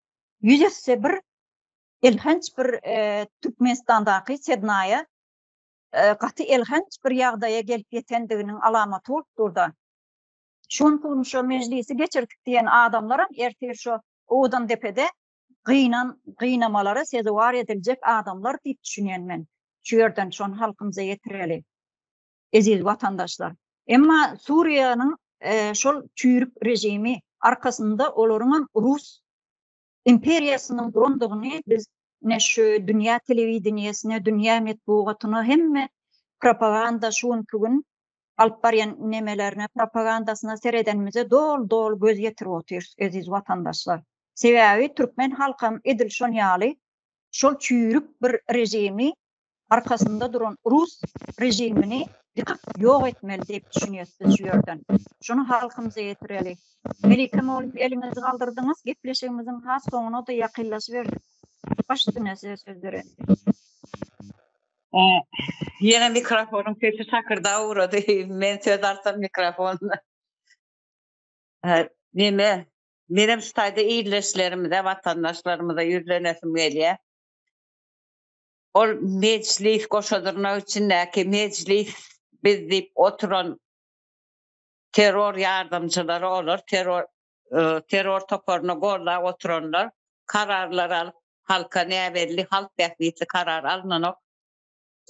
100 esse bir elhenç bir Türkmenistandaky Sednaýa gaty elhenç bir ýagdaýa gelip ýetendiginiň alamaty bolup durda. Şu günki gün şo mejlisi geçirdik diýen adamlaram ertir şo Owadandepede gynan gynamalara sezewar ediljek adamlar diýip düşünýän men. Şu ýerden şony halkymyza ýetireli. Eziz watandaşlar. Emma Suriýanyň şol çüýrük režimi arkasynda olaryňam rus imperiýasynyň durandygyny biz ine şu dünýä telewideniýesine, dünýä metbugatyna hemme propaganda şu günki gün alyp barýan nemelerine, propagandasyna seredenimize doly-doly göz ýetirip otyrys, eziz watandaşlar. Sebäbi türkmen halkam edil şon ýaly şol çüýrük bir režimi arkasynda duran rus režimini ýykyp ýok etmeli diýip düşünýäs biz şu ýerden. Şuny halkymyza ýetireli. Melike mugallym eliňizi galdyrdyňyz, gepleşigimiziň has soňuna-da ýakynlaşyberdik. Baş üstüne size söz bereli. Ýene mikrofonyň sesi şakyrdap ugrady. Men söz alsam mikrofon. Neme, menem şu taýda ildeşlerimize, watandaşlarymyza ýüzlenesim gelýär. Ol mejlis goşa dyrnak içindäki mejlis biz diýip oturan terror ýardamçylary olar terror terror toparyny gollap oturanlar kararlar alyp halka näbelli halk bähbitli karar alynanok.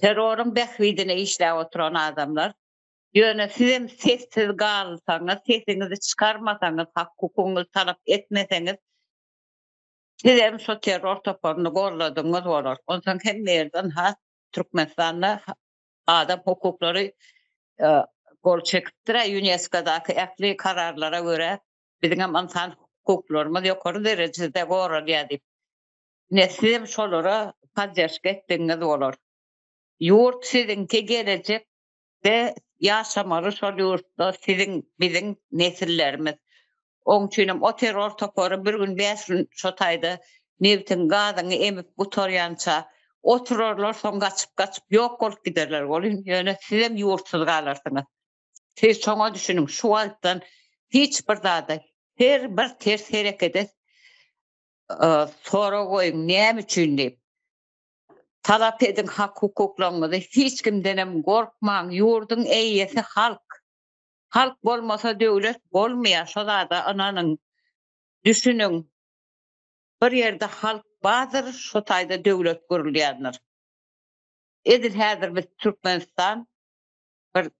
Terroryň bähbidine işläp oturan adamlar. Ýöne sizem sessiz galsaňyz, sesiňizi çykarmasaňyz, hak hukugyňyzy talap etmeseňiz, Sizem şo terror toparyny golladygyňyz bolar. Onsoň hemme ýerde ynha Türkmenistanda adam hukuklary gol çekipdir-ä UNESKO-daky ähli kararlara görä biziňem ynsan hukuklarymyz ýokary derejede goralýar diýip. Ine sizem şolara podderşka etdigiňiz bolar. Ýurt siziňki gelejek de ýaşamaly şol ýurtda siziň biziň nesillerimiz. Oň üçinem o terror topary bir gün bäş gün şo taýda nebtiň gazyňy emip gutarýança oturarlar soň gaçyp gaçyp ýok bolup giderler welin ýöne sizem ýurtsuz galarsyňyz. Siz şoňa düşüniň, şu wagtdan hiç bir zada, her bir ters herekede sorag goýuň, näme üçin diýip. Talap ediň hak-hukuklaryňyzy, hiç kimdenem gorkmaň, ýurduň eýesi halk. Halk bolmasa döwlet bolmaýar, şo zada ynanyň, düşüniň. Bir ýerde halk bardyr, şo taýda döwlet gurulýandyr. Edil häzir biz Türkmenistan bir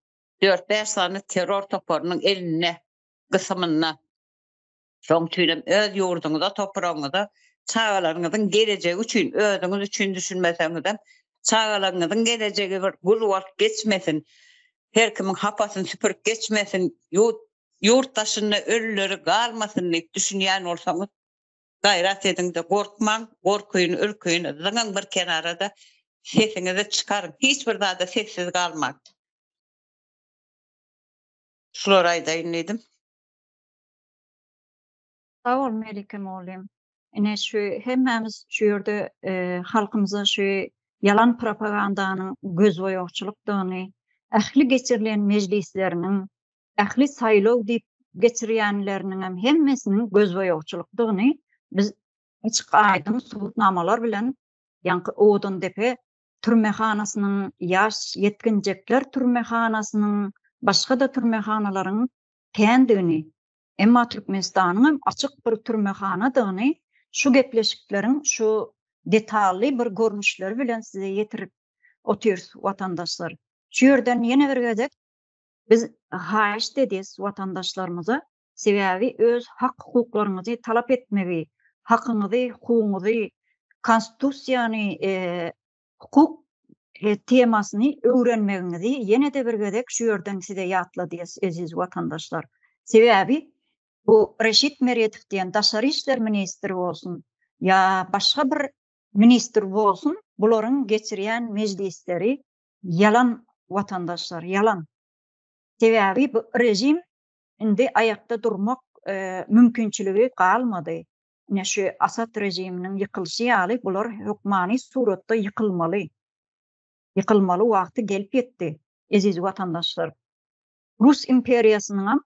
dört-bäş sany terror toparynyň elinde, gysymynda. Şoň üçinem öz ýurduňyza, topragyňyza, çagalaryňyzyň gelejegi üçin, özüňiz üçin düşünmeseňizem, çagalaryňyzyň gelejegi bir gül bolup geçmesin, her kimiň hapasyny süpürip geçmesin, ýurt daşynda ölüleri galmasyn diýip düşünýän bolsaňyz, gaýrat ediň-de, gorkmaň, gorkyny, ürküni zyňyň bir kenara-da, sesiňizi çykaryň, hiç bir zada sessiz galmaň. Şulary aýdaýyn diýdim. Sag bol Melike mugallym. Ine şu hemmämiz şu ýerde halkymyza şu ýalan propagandanyň gözboýagçylykdygyny, ähli geçirilen mejlisleriniň, ähli saýlaw diýip geçirýänleriniňem hemmesiniň gözboýagçylykdygyny biz açyk aýdyň subutnamalar bilen ýaňky Owadandepe türmehanasynyň, ýaş ýetginjekler türmehanasynyň, başga-da türmehanalaryň kändigini, emma Türkmenistanyň hem açyk bir türmehanadygyny şu gepleşikleriň şu detally bir görnüşleri bilen size ýetirip otyrys watandaşlar. Şu ýerden ýene bir gezek biz haýyşt edýäs watandaşlarymyza, sebäbi öz hak-hukuklaryňyzy talap etmegi, hakyňyzy, hukugyňyzy, konstitusiýany hukuk temasyny öwrenmegiňizi ýene-de bir gezek şu ýerden size ýatladýas, eziz watandaşlar. Sebäbi bu Reşit Meredow diýen daşary işler ministri bolsun ýa başga bir ministr bolsun, bularyň geçirýän mejlisleri ýalan watandaşlar, ýalan. Sebäbi bu režim indi aýakda durmak mümkinçiligi galmady. Ine şu Asad režiminiň ýykylyşy ýaly bular hökmany suratda ýykylmaly. Ýykylmaly wagty gelip ýetdi, eziz watandaşlar. Rus imperiýasynyňam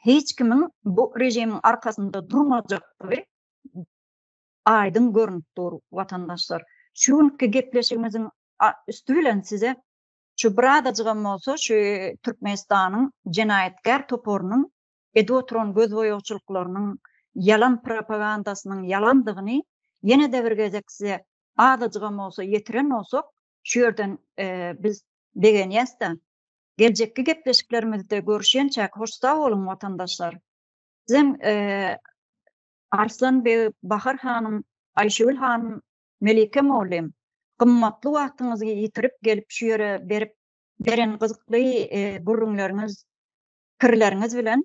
hiç kimiň bu režimiň arkasynda durmajakdygy aýdyň görnüp dur, watandaşlar. Şu günki gepleşigimiziň üsti bilen size şu birazajygam bolsa şu Türkmenistanyň jenaýatkär toparynyň edip oturan gözboýagçylyklarynyň, ýalan propagandasynyň ýalandygyny ýene-de bir gezek size azajygam bolsa ýetiren bolsak, şu ýerden biz begenýäs-de. Geljekki gepleşiklerimizde görüşýänçäk hoş sag boluň watandaşlar. Sizem Arslan beg, Bahar hanym, Aýşegül hanym, Melike mugallym, gymmatly wagtyňyzy ýitirip gelip şu ýere berip beren gyzykly gürrüňleriňiz pikirleriňiz bilen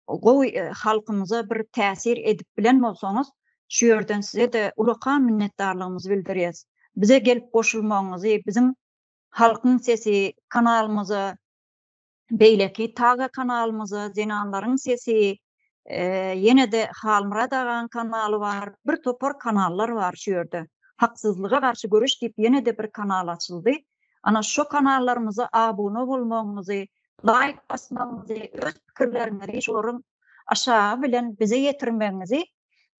gowy halkymyza bir täsir edip bilen bolsaňyz, şu ýerden size-de ulakan minnetdarlygymyzy bildirýäs. Bize gelip goşulmagyňyzy, biziň Halkyň sesi kanalymyza, beýleki Taga kanalymyza, Zenanlaryň sesi, ýene-de Halmyrat agaň kanaly bar, bir topar kanallar bar şu ýerde. Haksyzlyga garşy göreş diýip ýene-de bir kanal açyldy. Ana şo kanallarymyza abuna bolmagyňyzy, laýk basmagyňyzy, öz pikirleriňizi şolaryň aşagy bilen bize ýetirmegiňizi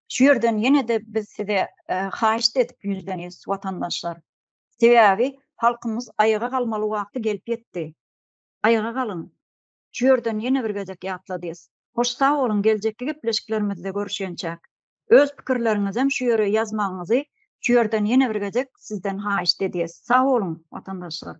şu ýerden ýene-de biz size haýyşt edip ýüzlenýäs watandaşlar. Sebäbi halkymyz aýaga galmaly wagty gelip ýetdi. Aýaga galyň. Şu ýerden ýene bir gezek ýatladýas. Hoş sag boluň geljekki gepleşiklerimizde görüşýänçäk. Öz pikirleriňizem şu ýere ýazmagyňyzy şu ýerden ýene bir gezek sizden haýyşt edýäs. Sag boluň watandaşlar.